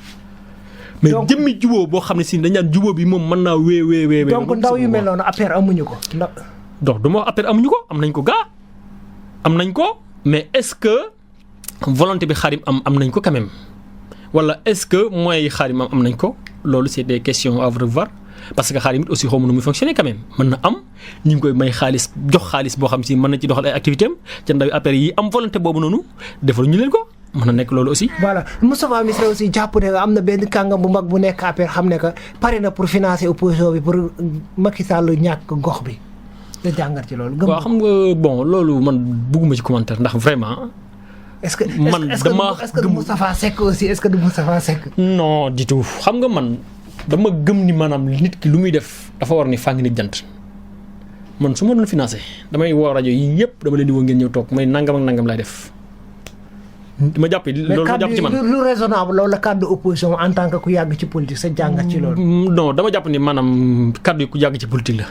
mais jëmmi jubóo boo xam ne si dañ naan jubóo bi moom mën naa wee. donc ndaw yu mel noonu affaire amuñu ko ndax. donc du ma wax affaire amuñu ko am nañ ko gaa am nañ ko mais est-ce que volonté bi Khadim am nañ ko quand même wala est-ce que moyens yi Khadim am nañ ko loolu c'est des questions à revoir parce que Khadim it aussi xaw ma nu muy fonctionner quand même mën na am ñu ngi koy may xaalis jox xaalis boo xam si mën na ci doxal ay activités am ca ndaw affaire yi am volonté boobu noonu defal ñu leen ko. mën na nekk loolu aussi. voilà Moustapha Missirah aussi jàpp ne am na benn kàngam bu mag bu nekk APR xam ne que pare na pour financer opposition bi pour Macky Sall ñàkk gox bi da jàngat ci loolu. waaw xam nga bon loolu man bugguma ci commentaire ndax vraiment. est-ce que man dama est-ce que du Moustapha Seck aussi est-ce que du Moustapha Seck. non du tout xam nga man dama gëm ni maanaam nit ki lu muy def dafa war ni fàng nit jant man su ma doon financer damay woo rajo yi yëpp dama leen di woo ngeen ñëw toog may nangam ak nangam laay def. ma jàpp loolu ma jàpp ci man lu raisonnable loolu la cadre opposition en tant que ku yàgg ci politique sa jàngat ci loolu. non dama jàpp ni maanaam cadre yi ku yàgg ci politique la.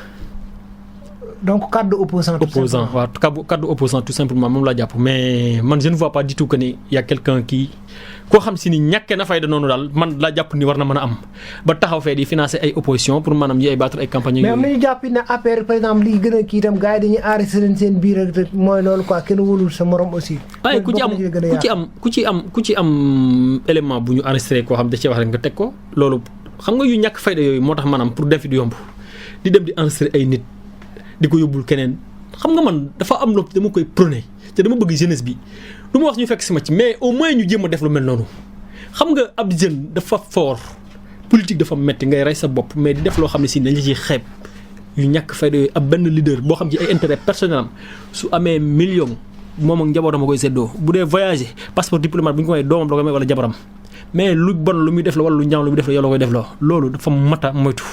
donc cadre opposant. Waaw cadre opposant tout simplement moom laa jàpp mais man je ne vois pas du tout que ni y a quelqu'un qui koo xam si ni ñàkkee na fayda noonu daal man laa jàpp ni war na mën a am ba taxaw fee di financer ay opposition pour maanaam yi ay battre ay campagne mais am nañu jàpp ne APR par exemple li gën a kii itam gars yi dañuy enregistré seen biir ak mooy loolu quoi kenn wóolul sa morom aussi. waaye ku ci am élément bu ñu enregistré koo xam da cee wax rek nga teg ko loolu xam nga yu ñàkk fayda yooyu moo tax maanaam pour def fi du yomb di dem di enregistré ay nit di ko yóbbul keneen xam nga man dafa am loolu dama koy prôné te dama bëgg jeunesse bi du ma wax ñu fekk si ma ci mais au moins ñu jéem a def lu mel noonu xam nga ab jeune dafa fort politique dafa metti ngay rey sa bopp mais di def loo xam ne si dañ la ciy xeeb yu ñàkk fayda yooyu ab benn leader boo xam ci ay intérêt personnel am su amee million moom ak njabootam a koy séddoo bu dee voyager passeport diplomate bu ñu ko may doomam da koy may wala jabaram mais lu bon lu muy def la wala lu ñaaw lu muy def la yow la koy def la loolu dafa mata moytu.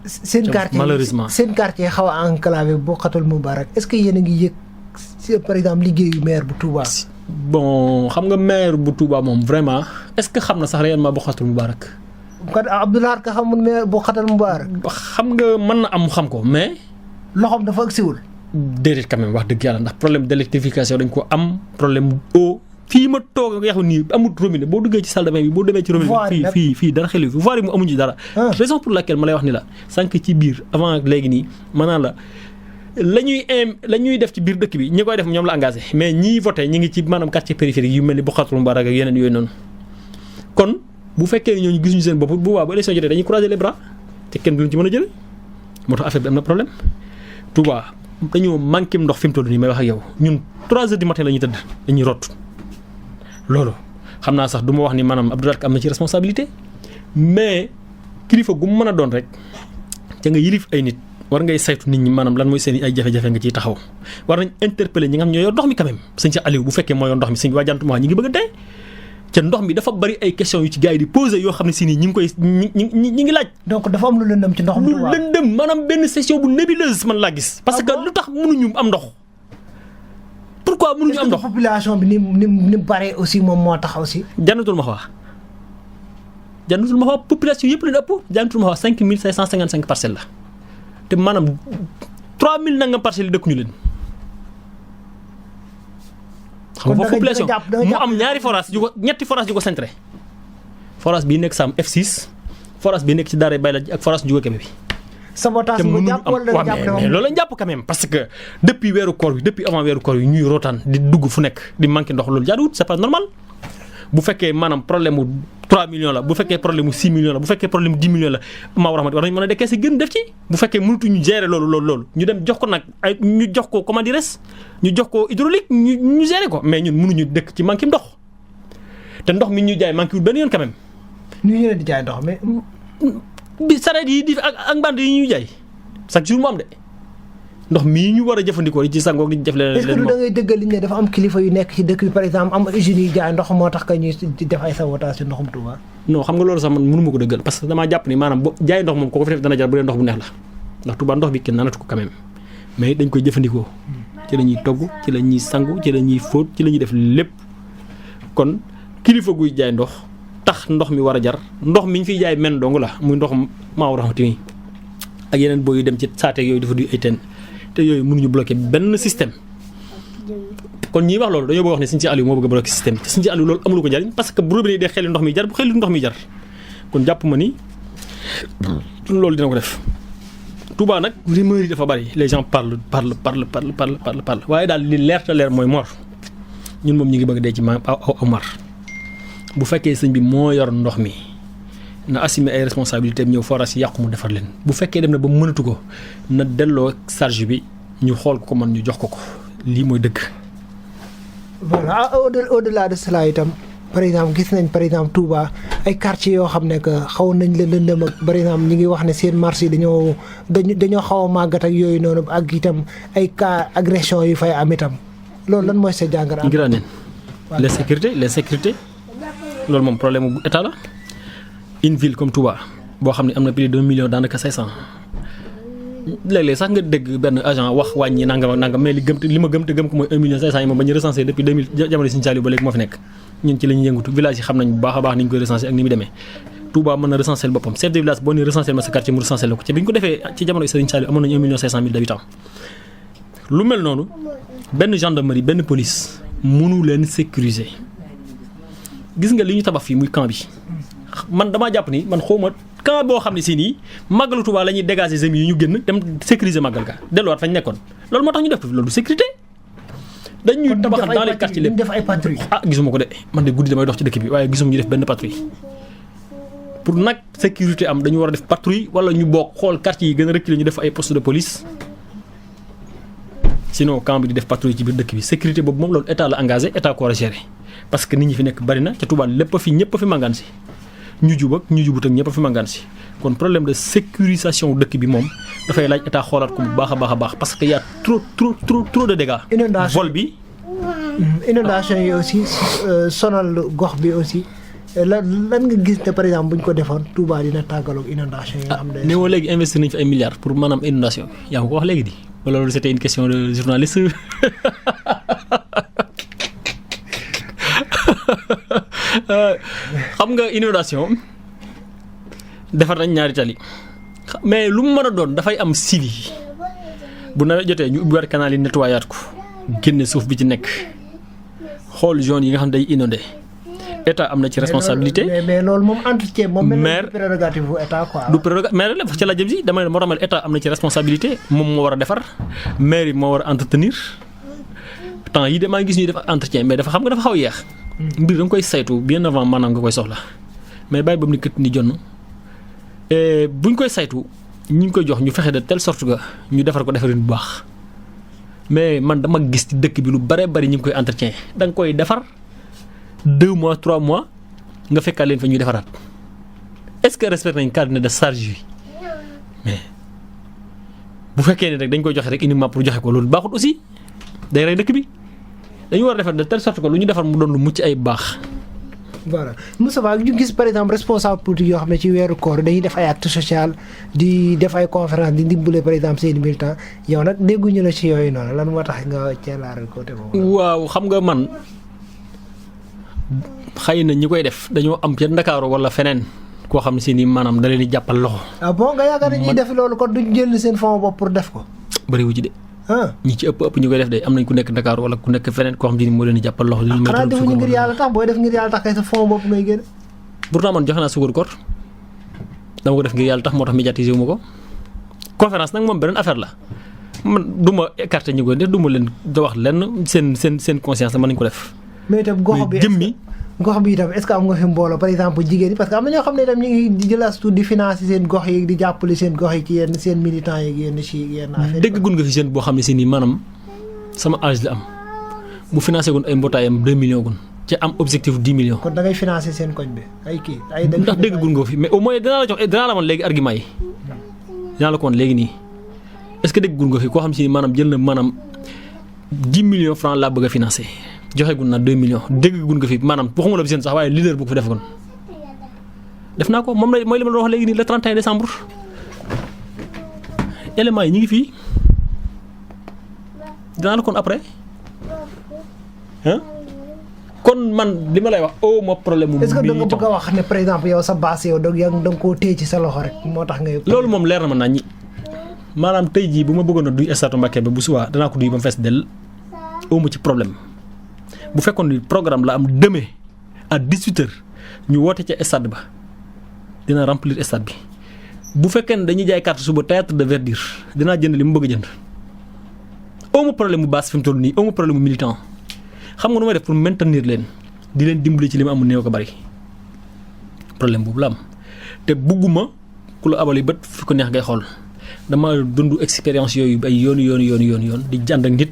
seen quartier malheureusement seen quartier xaw a enclavé Bokhatul Moubarak est-ce que yéen a ngi yëg par exemple liggéeyu maire bu Touba. bon xam nga maire bu Touba moom vraiment est-ce que xam na sax réellement Bokhatul Moubarak. kat Abdoulaye Ka xamul maire Bokhatul Moubarak. xam nga mën na am xam ko mais. loxoom dafa agsiwul. déedéet quand même wax dëgg yàlla ndax problème d'électrification dañ ko am problème eau fii ma toog nga yaxu nii amul robinet boo duggee ci salle de bain bi boo demee ci robinet fii dara xelu fi voirie mu amuñu ci dara. raison pour laquelle ma lay wax ni la sànq ci biir avant léegi nii maanaam la ñuy def ci biir dëkk bi ñi koy def ñoom la engagé mais ñiy voté ñi ngi ci maanaam quartier périphérique yu mel ni Bokhatul Moubarak ak yeneen yooyu noonu kon bu fekkee ñooñu gisuñu seen bopp bu boobaa bu élection jotee dañuy croiser les bras te kenn duñ ci mën a jële moo tax affaire bi am na problème Touba dañoo manqué ndox fi mu toll nii may wax ak yow ñun 3 heures du matin la ñuy tëdd dañuy rot loolu xam naa sax du ma wax ni maanaam Abdoulaye am na ci responsabilité mais kilifa gu mu mën a doon rek ca nga yilif ay nit war ngay saytu nit ñi maanaam lan mooy seen ay jafe-jafe nga ciy taxaw war nañ interpeller ñi nga xam ñoo yor ndox mi quand même sëñ si Aliou bu fekkee moo yor ndox mi sëñ waa Jantu ma ñi ngi bëgg a dee ca ndox mi dafa bari ay questions yu ci gars yi di poser yoo xam ne si nii ñi ngi koy ñi ngi laaj. donc dafa am lu lëndëm ci ndox mi. lu lëndëm maanaam benn session bu nébuleuse man laa gis. parce que lu tax mënuñu am ndox. pourquoi mënuñu am ndox population bi ni bare aussi moom moo tax aussi. Jannatul Mahwa population yëpp la ëpp Jannatul Mahwa 5555 parcelles la te maanaam 3000 nangam parcelles yi dëkkuñu leen. xam nga population mu am ñaari forage ñetti forage yu ko centré forage bii nekk Sam F6 forage bii nekk ci Daara Bayla ak forage Ndiouga Kébé bi. sabotage nga jàpp wala jàpp mais loolu lañ jàpp quand même parce que depuis weeru koor bi depuis avant weeru koor bi ñuy rootaan di dugg fu nekk di manqué ndox loolu jaaduwut c'est pas normal bu fekkee maanaam problème mu 3 millions la bu fekkee problème mu 6 millions la bu fekkee problème mu 10 millions la maa war nañu mën a dekkee si gën def ci bu fekkee mënatuñu gérer loolu ñu dem jox ko nag ay ñu jox ko comment dirais ñu jox ko hydraulique ñu gérer ko mais ñun mënuñu dëkk ci manqué ndox te ndox mi ñu jaay manqué wul benn yoon quand même. ñu ñëwee di jaay ndox mais. bi sareet yi di ak mbànd yi ñuy jaay chaque jour mu am de ndox mii ñu war a jëfandikoo ci sangoog di def leen. est-ce que da ngay dëggal li ne dafa am kilifa yu nekk ci dëkk bi par exemple am usines yi jaay ndox moo tax que ñuy def ay sabotage ci ndoxum Touba. non xam nga loolu sax man mënuma ko dëggal parce que damaa jàpp ni maanaam jaay ndox moom ko fi def dana jar bu dee ndox bu neex la ndax Touba ndox bi kenn naanatu ko quand même mais dañ koy jëfandikoo ci la ñuy togg ci la ñuy sangu ci la ñuy fóot ci la ñuy def lépp kon kilifa guy jaay ndox tax ndox mi war a jar ndox mi ñu fiy jaay men dong la muy ndox Maaw Rahmati ak yeneen booy yu dem ci saateeg yooyu dafa duy ay teen te yooyu mënuñu bloquer benn système kon ñiy wax loolu dañoo bëgg wax ne Sëñ si Aliou moo bëgg a bloquer système te Sëñ si Aliou loolu amulu ko jariñ parce que bu robinet dee xeli ndox mi jar bu xeli ndox mi jar kon jàpp ma ni loolu dina ko def. Touba nag rumeur yi dafa bari les gens parlent waaye daal li leer te leer mooy Mor ñun moom ñu ngi bëgg dee ci ma aw mar bu fekkee sëñ bi moo yor ndox mi na assumer ay responsabilités ñëw forage yi yàqu mu defar leen bu fekkee dem na ba mënatu ko na delloo charge bi ñu xool ko man ñu jox ko lii mooy dëgg. voilà au-delà de cela itam par exemple gis nañ par exemple Touba ay quartiers yoo xam ne que xaw nañ la lëndëm ak par exemple ñi ngi wax ne seen marché dañoo xaw a màggat ak yooyu noonu ak itam ay cas agression yu fay am itam loolu lan mooy sa jàngat. ngir neen les sécurités loolu moom problème bu état la une ville comme Touba boo xam ne am na plus de 1 million daanaka 500 léeg-léeg sax nga dégg benn agent wax wàññi nangam ak nangam mais li ma gëm te gëm ko mooy 1 million 500 yi moom ba ñu recensé depuis 2000 jamono Sëñ Saliou ba léegi moo fi nekk ñun ci la ñuy yëngatu village yi xam nañ bu baax a baax ni ñu koy recensé ak ni mu demee Touba mën na recenser boppam chef de village boo nee recenser ma sa quartier mu recenser la ko ci bi ñu ko defee ci jamono Serigne Saliou amoon nañu 1,5 million d'habitants lu mel noonu benn gendarmerie benn police mënu leen sécuriser gis nga li ñu tabax fii muy camp bi man damaa jàpp ni man xawma camp boo xam ne si nii màggalu Touba la ñuy dégager zemi yi ñu génn dem sécuriser màggal ga delluwaat fañ nekkoon loolu moo tax ñu def loolu du sécurité dañuy tabaxal dans les quartiers lépp def ay patrouille gisuma ko de man de guddi damay dox ci dëkk bi waaye gisuma ñu def benn patrouille pour nag sécurité am dañu war a def patrouille wala ñu bokk xool quartier yi gën a reculé ñu def ay poste de police sinon camp bi di def patrouille ci biir dëkk bi sécurité boobu moom loolu état la engagé état ko war a gérer parce que nit ñi fi nekk bari na ca Touba lépp a fi ñëpp a fi màngaan si ñu jub ak ñu jubut ak ñëpp a fi màngaan si kon problème de sécurisation dëkk bi moom dafay laaj état xoolaat ko bu baax a baax parce que y a trop de dégâts. vol bi. inondation yi aussi sonal gox bi aussi lan nga gis ne par exemple bu ñu ko defoon Touba dina tàggaloog inondation yi nga xam ne. néew léegi investir nañu fi ay milliards pour maanaam inondation yaa ngi ko wax léegi di wala loolu c'était une question de journaliste. xam nga inondation defar nañ ñaari tali mais lu mu mën a doon dafay am suivi bu nawet jotee ñu ubbiwaat canal yi nettoyaat ko génne suuf bi ci nekk xool zone yi nga xam ne day inondé état am na ci responsabilité. mais loolu moom entretien moom. maire prérogative bu état quoi. du prérogative maire la ci la jëm si dama ne moo tax état am na ci responsabilité moom moo war a defar maire yi moo war a entretenir temps yi de maa ngi gis ñuy def entretien mais dafa xam nga dafa xaw a yeex. mbir da nga koy saytu bien avant maanaam nga koy soxla mais bàyyi ba mu ni kët ni jonn buñ koy saytu ñu ngi koy jox ñu fexe de telle sorte que ñu defar ko defarin bu baax mais man dama gis ci dëkk bi lu bare bari ñu ngi koy entretien da nga koy defar 2 mois 3 mois nga fekkaat leen fa ñuy defaraat est-ce que respecté nañ carnet de charge yi mais bu fekkee ne rek dañ koy joxe rek uniquement pour joxe ko loolu baaxut aussi day rey dëkk bi dañu war a defar de telle sorte que lu ñu defar mu doon lu mucc ay baax. voilà Moustapha ñu gis par exemple responsable politique yoo xam ne ci weeru koor dañuy def ay acte social di def ay conférence di dimbale par exemple seen militant yow nag dégguñu la ci yooyu noonu lan moo tax nga ceelaaral côté boobu. waaw xam nga man xëy na ñi koy def dañoo am ca Ndakaaru wala feneen koo xam ne si ni maanaam da leen di jàppal loxo. ah bon nga yaakaar ne ñuy def loolu kon duñ jël seen fond bopp pour def ko. bëriwu ci de. ñi ci ëpp ñu koy def de am nañ ku nekk Dakar wala ku nekk feneen koo xam ne moo leen di jàppal loxo. xanaa defuñu ngir yàlla tax booy def ngir yàlla tax kay sa fond bopp ngay génn. pourtant man joxe naa suukaru koor dama ko def ngir yàlla tax moo tax médiatiser wu ma ko conférence nag moom beneen affaire la man du ma écarter ñu koy def du ma leen da wax lenn seen conscience la mën nañu ko def. mais itam gox bi jëmmi gox bi itam est-ce que am nga fi mbooloo par exemple jigéen yi parce que am na ñoo xam ne itam ñu ngi jëlaat tuuti di financer seen gox yi di jàppale seen gox yi ci yenn seen militants yeeg yenn ci yenn affaire dégg gun nga fi jeune boo xam ne si nii maanaam sama âge la am bu financé gun ay mbootaayam 2 millions gun ci am objectif 10 millions. kon da ngay financer seen koñ bi ay kii ay. ndax dégg gun nga fi mais au moins dinaa la wan léegi argument yi dinaa la ko wan léegi nii est-ce que dégg gun nga fi koo xam si maanaam jël na maanaam 10 millions francs laa bëgg a financer joxe gun na 2 millions dégg gun nga fi maanaam waxuma la fi seen sax waaye leader bu ko fi def gun def naa ko moom la mooy li ma la wax léegi nii le 31 décembre éléments yi ñu ngi fii dinaa la kon après kon man li ma lay wax ma problème mu. est-ce que da nga bëgg a wax ne par exemple yow sa base yow da nga koo téye ci sa loxo rek moo tax ngay. loolu moom leer na ma naññi maanaam tey jii bu ma bëggoon a duy stade Mbacké ba bu subaa danaa ko duy ba mu fees dell ma ci problème bu fekkoon ni programme la am demain à 18h ñu woote ca stade ba dina remplir stade bi bu fekkee ne dañuy jaay carte suba théâtre de verdure dinaa jënd li mu bëgg a jënd ma problème mu base fi mu toll nii ma problème mu militant xam nga nu may def pour maintenir leen di leen dimbali ci li ma amul néew ko bari problème boobu la am te bugguma ku la abal yi bët fi ko neex ngay xool dama dund expérience yooyu ay yoon di jànd ak nit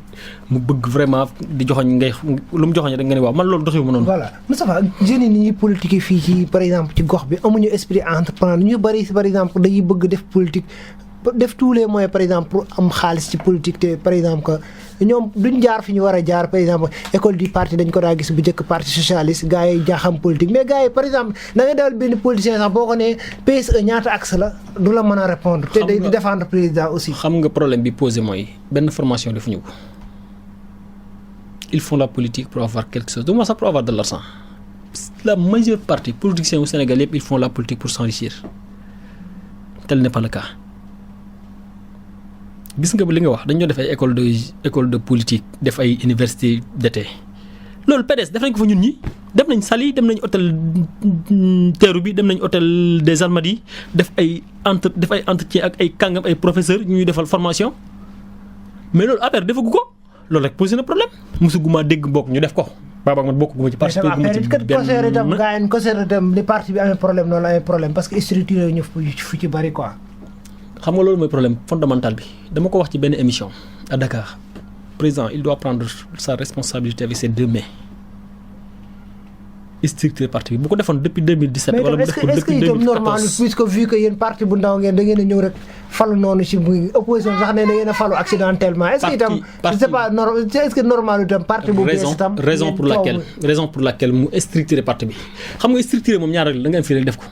mu bëgg vraiment di joxoñ ngay lu mu joxoñ rek nga ne waaw man loolu doxewu ma noonu. voilà Moustapha jeunes yi ni ñuy politique fii ci par exemple ci gox bi amuñu esprit entrepreneur ñu bari par exemple dañuy bëgg def politique def tous les moyens par exemple pour am xaalis ci politique te par exemple que ñoom duñ jaar fi ñu war a jaar par exemple école du parti dañ ko daa gis bu njëkk parti socialiste gars yi jaaxam politique mais gars yi par exemple da ngay dawal benn politicien sax boo ko nee PSE ñaata axe la du la mën a répondre te day di défendre président aussi. xam nga problème bi posé mooy benn formation defuñu ko ils font la politique pour avoir quelque chose du ma sax pour avoir de l'argent la majeure partie politiciens au Sénégal yëpp ils font la politique pour s'enrichir tel n'est pas le cas gis nga li nga wax dañoo def ay école de politique def ay université d'été loolu PDS def nañ ko fa ñun ñi dem nañ Saly dem nañ hôtel Terrou bi dem nañ hôtel des Almadies def ay entretien ak ay kàngam ay professeurs ñuy defal formation mais loolu affaire defagu ko loolu rek posé na problème mosuguma dégg mbokk ñu def ko Baba man bokkuma ci parce que guma ci benn conseil itam li parti bi amee problème noonu la amee problème parce que structure ñu fu ci bari quoi. xam nga loolu mooy problème fondamental bi dama ko wax ci benn émission à Dakar président il doit prendre sa responsabilité avec ses deux mains structure parti bi bu ko defoon depuis 2017. wala bu def ko depuis 2014 mais est-ce que normal puisque vu que yéen parti bu ndaw ngeen da ngeen a ñëw rek falu noonu ci muy opposition sax ne da ngeen a falu accidentellement. est-ce que itam c'est pas normal est-ce que normal itam parti bu bees itam. raison pour laquelle mu structuré parti bi xam nga structuré moom ñaar rek da nga am fii rek def ko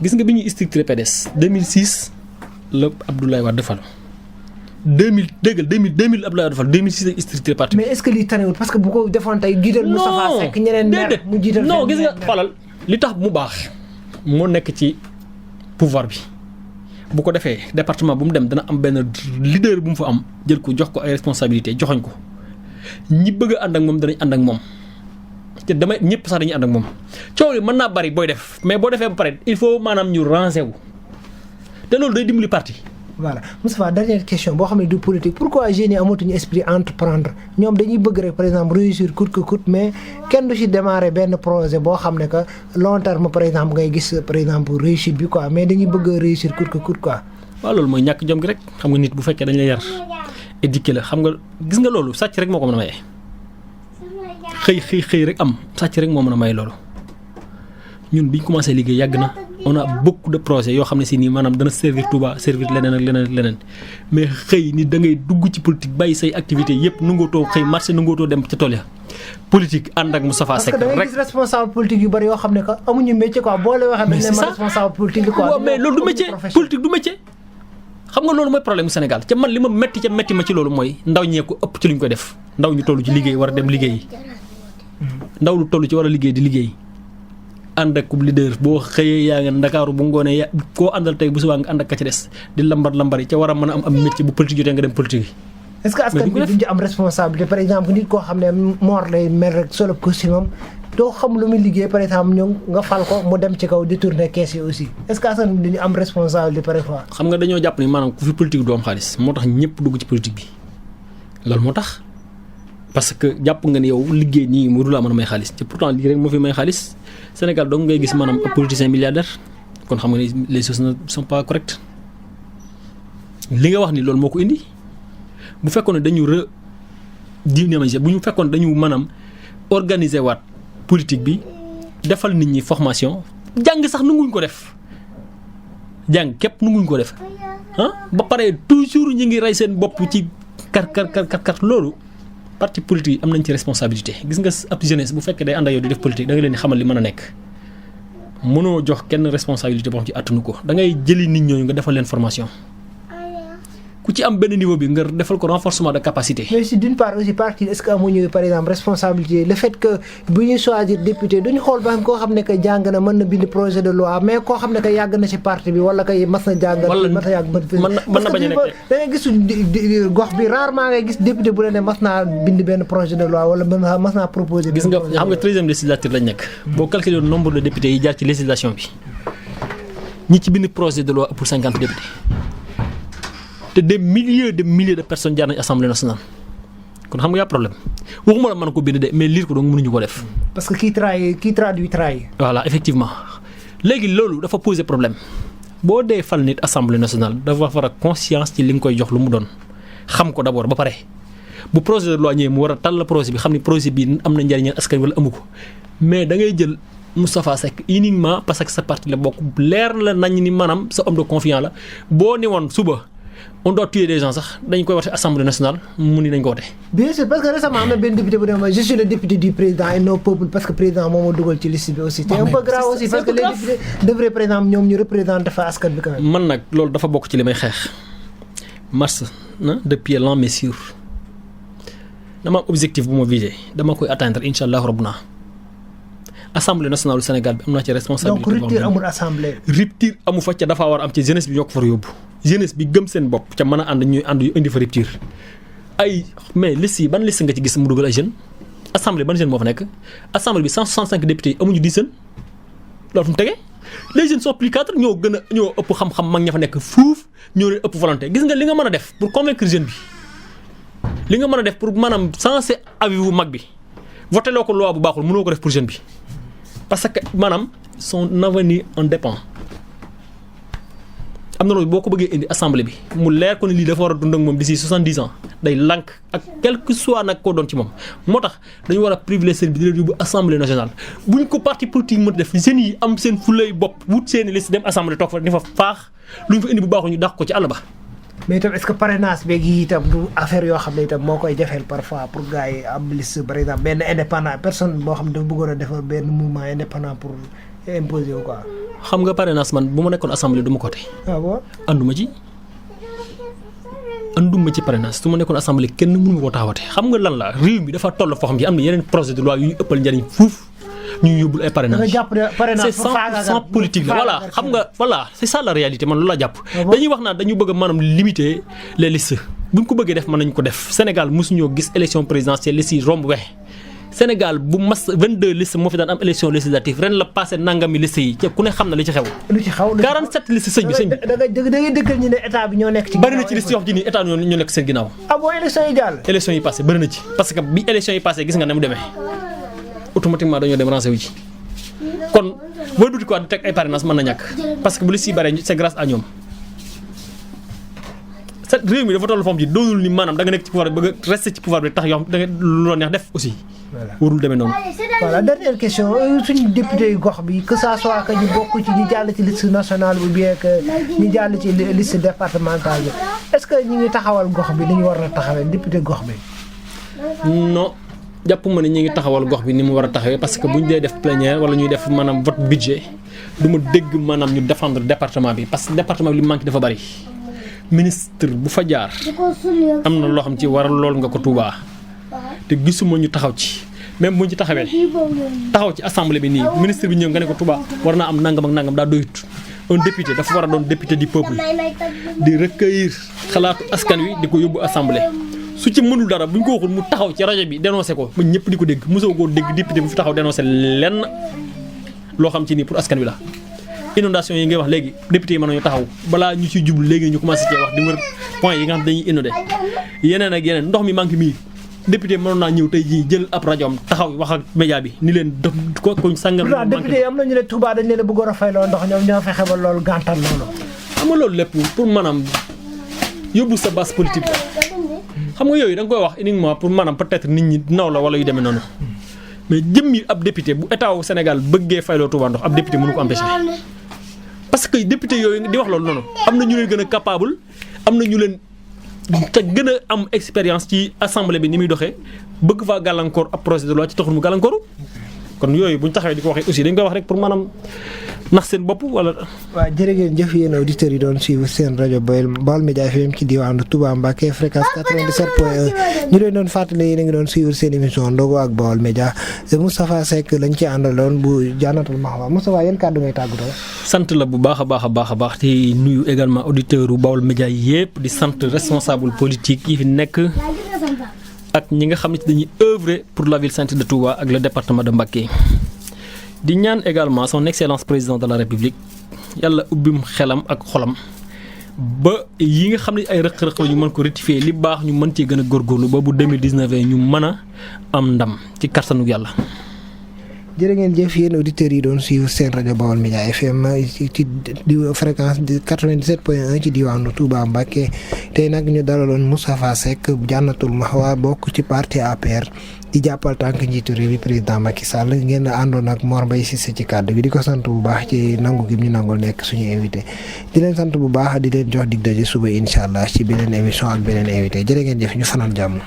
gis nga bi ñuy structuré PDS 2006 la Abdoulaye Wade falu 2000 Abdoulaye Wade falu 2006 la structuré parti bi. mais est-ce que lii tanewul parce que bu ko defoon tey jiital Moustapha Seck ñeneen mer mu jiital non gis nga xoolal li tax mu baax moo nekk ci pouvoir bi bu ko defee département bu mu dem dana am benn leader bu mu fa am jël ko jox ko ay responsabilités joxoñ ko ñi bëgg a ànd ak moom danañ ànd ak moom te damay ñëpp sax dañuy ànd ak moom coow li mën naa bari booy def mais boo defee ba pare il faut maanaam ñu ranger wu te loolu day dimbali parti. voilà Moustapha dernière question boo xam ne du politique pourquoi jeunes yi amatuñu esprit entreprendre ñoom dañuy bëgg rek par exemple réussir coûte que coûte mais kenn du ci démarrer benn projet boo xam ne que long terme par exemple ngay gis par exemple réussite bi quoi mais dañuy bëgg réussir coûte que coûte quoi. waaw loolu mooy ñàkk jom gi rek xam nga nit bu fekkee dañ la yar éduqué la xam nga gis nga loolu sàcc rek moo ko mën a maye xëy rek am sàcc rek moo mën a maye loolu ñun biñ commencé liggéey yàgg na. on a beaucoup de projets yoo xam ne si nii maanaam dana servir Touba servir leneen ak leneen mais xëy ni da ngay dugg ci politique bàyyi say activités yëpp nangootoo xëy marché nangootoo dem ca tool ya politique ànd ak Moustapha Seck rek parce que da ngay gis responsable politique yu bari yoo xam ne que amuñu métier quoi boo leen waxee. mais c'est ça responsable politique quoi. waaw mais loolu du métier politique du métier. xam nga loolu mooy problème mu Sénégal ca man li ma métti ma ci loolu mooy ndaw ñee ko ëpp ci luñ ko def ndaw ñu toll ci liggéey war a dem liggéey ndaw lu toll ci war a liggéey di liggéey. ànd ak leader boo xëyee yaa nga Ndakaaru bu ngoonee ya koo àndal tey bu subaa nga ànd ak ka ci des di lambar yi ca war a mën a am métier bu politique jotee nga dem politique yi. est-ce que askan bi duñ ci am responsabilité par exemple nit koo xam ne moor lay mel rek solo costume doo xam lu muy liggéey par exemple ñëw nga fal ko mu dem ci kaw di tourner caisse yi aussi est-ce que askan bi duñu am responsabilité parfois. xam nga dañoo jàpp ni maanaam ku fi politique du am xaalis moo tax ñëpp dugg ci politique bi loolu moo tax parce que jàpp nga ne yow liggéey nii mu du la mën a may xaalis te pourtant lii rek moo fi may xaalis Sénégal donc ngay gis maanaam politicien milliardaire kon xam nga ni les choses ne sont pas correctes li nga wax ni loolu moo ko indi bu fekkoon ne dañu redynamiser bu ñu fekkoon dañu maanaam organiser waat politique bi defal nit ñi formation jàng sax nanguñ ko def jàng képp nanguñ ko def ba pare toujours ñi ngi rey seen bopp ci kar loolu parti politique am nañ ci responsabilité gis nga ab jeunesse bu fekkee day ànd ak yow di def politique da nga leen di xamal li mën a nekk mënoo jox kenn responsabilité boo xam ci attanu ko da ngay jëli nit ñooñu nga defal leen formation ku ci am benn niveau bi nga defal ko renforcement de capacité. mais si d'une part aussi parti est-ce que amuñu par exemple responsabilité le fait que bu ñuy choisir député duñu xool ba xam koo xam ne que jàng na mën na bind projet de loi mais koo xam ne que yàgg na ci parti bi wala kay mas na jàng. wala mas na yàgg mën na bañ a nekk da ngay gis gox bi rarement ngay gis député bu la ne mas naa bind benn projet de loi wala mas naa proposer. gis nga xam nga 13e législature lañ nekk. boo calculer le nombre de députés yi jaar ci législation bi ñi ci bind projet de loi pour 50 députés. te des milliers de personnes jaar nañ assemblée nationale kon xam nga yaa problème waxuma la mën ko bind de mais lire ko donc mënuñu ko def. parce que qui traduit trahit. voilà effectivement léegi loolu dafa poser problème boo dee fal nit assemblée nationale dafa war a conscience ci li nga koy jox lu mu doon xam ko d'abord ba pare bu projet de loi ñëwee mu war a tàll projet bi xam ni projet bi am na njëriñal askan wala amu ko mais da ngay jël Moustapha Seck uniquement parce que sa parti la bokk leer la nañ ni maanaam sa homme de confiance la boo ni woon suba. on doit tuer des gens sax dañ koy wote assemblée nationale mu ni nañ ko wote. bien sûr parce que récemment am na benn député bu ne je suis le député du président et non peuple parce que président moom moo dugal ci liste bi aussi. c'est un peu grave aussi parce que les députés devraient par exemple ñoom ñu représenter fa askan bi quand même. man nag loolu dafa bokk ci li may xeex marche na de pied lent mais sûr dama am objectif bu ma visé dama koy atteindre incha allah rabbuna assemblée nationale du Sénégal bi am naa ci responsabilité. donc rupture amul assemblée. rupture amu fa ca dafa war am ci jeunesse bi ñoo ko fa yóbbu jeunesse bi gëm seen bopp ca mën a ànd ñuy ànd yu indi fa rupture ay mais liste yi ban liste nga ci gis mu dugal ay jeunes assemblée ban jeune moo fa nekk assemblée bi 165 députés yi amuñu 10 jeunes loolu fu mu tegee les jeunes sont plus cadres ñoo gën a ñoo ëpp xam-xam mag ña fa nekk fuuf ñoo leen ëpp volonté gis nga li nga mën a def pour convaincre jeune bi li nga mën a def pour maanaam sensé avis bu mag bi voté loo ko loi bu baaxul mënoo ko def pour jeune bi parce que maanaam son avenir en dépend am na loolu boo ko bëggee indi assemblée bi mu leer ko ni lii dafa war a dund ak moom d'ici 70 ans day lànk ak quel que soit nag koo doon ci moom moo tax dañu war a privilégier bi di leen yóbbu assemblée nationale buñ ko parti politique mën def jeunes yi am seen fulay bopp wut seeni liste dem assemblée toog fa ni fa faax lu ñu fa indi bu baaxul ñu dàq ko ci àll ba. mais itam est-ce que parrainage beeg yi itam du affaire yoo xam ne itam moo koy jafeel parfois pour gars yi am liste par exemple benn indépendant personne boo xam ne dafa bëggoon a defar benn mouvement indépendant pour imposer wu quoi. xam nga parrainage man bu ma nekkoon assemblée du ma ko tey. ah bon anduma ci parrainage su ma nekkoon assemblée kenn mënu ko taxawate xam nga lan la réew mi dafa toll foo xam ne am na yeneen projet de loi yu ñu ëppal njariñ fuuf ñu yóbbul ay parrainage. da nga jàpp ne parrainage c'est sans politique la voilà xam nga voilà c'est ça la réalité man loolu laa jàpp. dañuy wax naan dañu bëgg a maanaam limiter les listes buñ ko bëggee def mën nañu ko def Sénégal mosuñoo gis élection présidentielle listes yi romb wex Sénégal bu mas 22 listes moo fi daan am élection législative ren la passé nangami listes yi ku ne xam na li ci xew. lu ci xaw 47 listes sëñ bi. da ngay dëggal ñu ne état bi ñoo nekk ci. bari na ci liste yoo xam ne état ñoo nekk seen ginnaaw. ah bon élection yi jàll. élection yi passé bari na ci parce que bi élection yi passé gis nga ne mu demee automatiquement dañoo dem rancé wu ci kon boo duti quoi di teg ay parrainage mën na ñàkk parce que bu listes yi bare c'est grâce à ñoom. cette réew mi dafa toll foofu ji doonul ni maanaam da nga nekk ci pouvoir bi bëgg a rester ci pouvoir bi tax yoo xam da nga lu la neex def aussi. warul demee noonu. voilà dernière question suñu député yu gox bi que ça soit que ñu bokk ci ñu jàll ci liste nationale ou bien que ñu jàll ci liste départementale bi est-ce que ñu ngi taxawal gox bi ni ñu war a taxawee député gox bi. non jàpp ma ne ñu ngi taxawal gox bi ni mu war a taxawee parce que bu ñu dee def plénière wala ñuy def maanaam vote budget du ma dégg maanaam ñu défendre département bi parce que département bi li manqué dafa bari. ministre bu fa jaar am na loo xam ci waral lool nga ko Touba te gisuma ñu taxaw ci même buñ ci taxawee taxaw ci assemblée bi nii ministre bi ñëw nga ne ko Touba war naa am nangam ak nangam daa doyut un député dafa war a doon député du peuple di recueillir xalaatu askan wi di ko yóbbu assemblée su ci mënul dara buñ ko waxul mu taxaw ci rajo bi dénoncé ko ba ñëpp di ko dégg mosoo koo dégg député bu fi taxaw dénoncé lenn loo xam ci nii pour askan wi la. inondation yi ngay wax léegi député yi mën nañu taxaw balaa ñu ciy jublu léegi ñu commencé cee wax di wër point yi nga xam dañuy inondé yeneen ak yeneen ndox mi manqué mii député mënoon naa ñëw tey jii jël ab rajoom taxaw wax ak média bi ni leen koñ sàngam. député yi am na ñu ne Touba dañ leen a bëggoon a fay loolu ndox ñoom ñoo fexe ba loolu gàntal loolu. xam nga loolu lépp pour maanaam yóbbu sa base politique xam nga yooyu da nga koy wax uniquement pour maanaam peut-être nit ñi naw la wala yu demee noonu mais jëmmi ab député bu état wu Sénégal bëggee fayloo Touba ndox ab député mënu ko empêcher. parce que député yooyu di wax loolu noonu am na ñu leen gën a capable am na ñu leen te gën a am expérience ci assemblée bi ni muy doxee bëgg faa gàllankoor ab projet de loi ci taxul mu gàllankooru kon yooyu bu ñu taxawee di ko waxee aussi dañ koy wax rek pour maanaam nax seen bopp wala. waaw jërëjëf yéen auditeurs yi doon suivre seen rajo Baol Média FM ci diwaanu Touba Mbacké fréquence 97.1 ñu leen doon fàttali yéen a ngi doon suivre seen émission ndogu ak Baol Média Moustapha Seck lañ ci àndaloon bu Jannatul Mahwa Moustapha yéen kàddu ngay tàggatoo. sant la bu baax a baax di nuyu également auditeurs u Baol Média yëpp di sant responsable politique yi fi nekk ak ñi nga xam ne dañuy œuvrer pour la ville sainte de Touba ak le département de Mbacké. di ñaan également son excellence président de la république yàlla ubbim xelam ak xolam ba yi nga xam ne ay rëq-rëq la ñu mën ko rectifier li baax ñu mën cee gën a góorgóorlu ba bu 2019 ñu mën a am ndam ci kattanu yàlla. jërë ngeen jëf yéen auditeurs yi doon suivre seen rajo Baol Média FM ci fréquence 97.1 ci diwaanu Touba Mbacké tey nag ñu dalaloon Moustapha Seck Jannatul Mahwa bokk ci parti APR di jàppal tànk njiitu réew mi président Macky Sall ngeen àndoon ak Mor Mbaye Cissé ci kàddu gi di ko sant bu baax ci nangu gi ñu nangul nekk suñu invité di leen sant bu baax di leen jox dig daje suba incha allah ci beneen émission ak beneen invité jërë ngeen jëf ñu fanaan jàmm.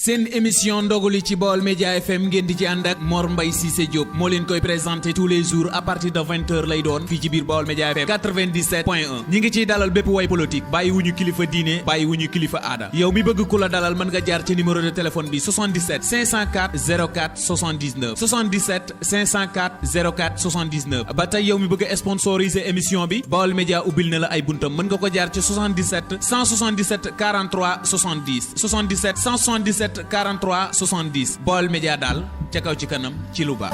seen émission ndogu li ci Baol Média FM ngeen di ci ànd ak Mor Mbaye Cissé Diop moo leen koy présenté tous les jours à partir de 20h lay doon fii ci biir Baol Média FM 97.1 ñi ngi ciy dalal bépp way politique bàyyi wuñu kilifa diine bàyyi wuñu kilifa aada yow mi bëgg ku la dalal mën nga jaar ci numéro de téléphone bi 77 504 04 79 77 504 04 79 ba tey yow mi bëgg a sponsoriser émission bi Baol Média ubbil na la ay buntam mën nga ko jaar ci 77 177 43 70 77 177 43 70 Baol Média daal ca kaw ci kanam ci lu baax.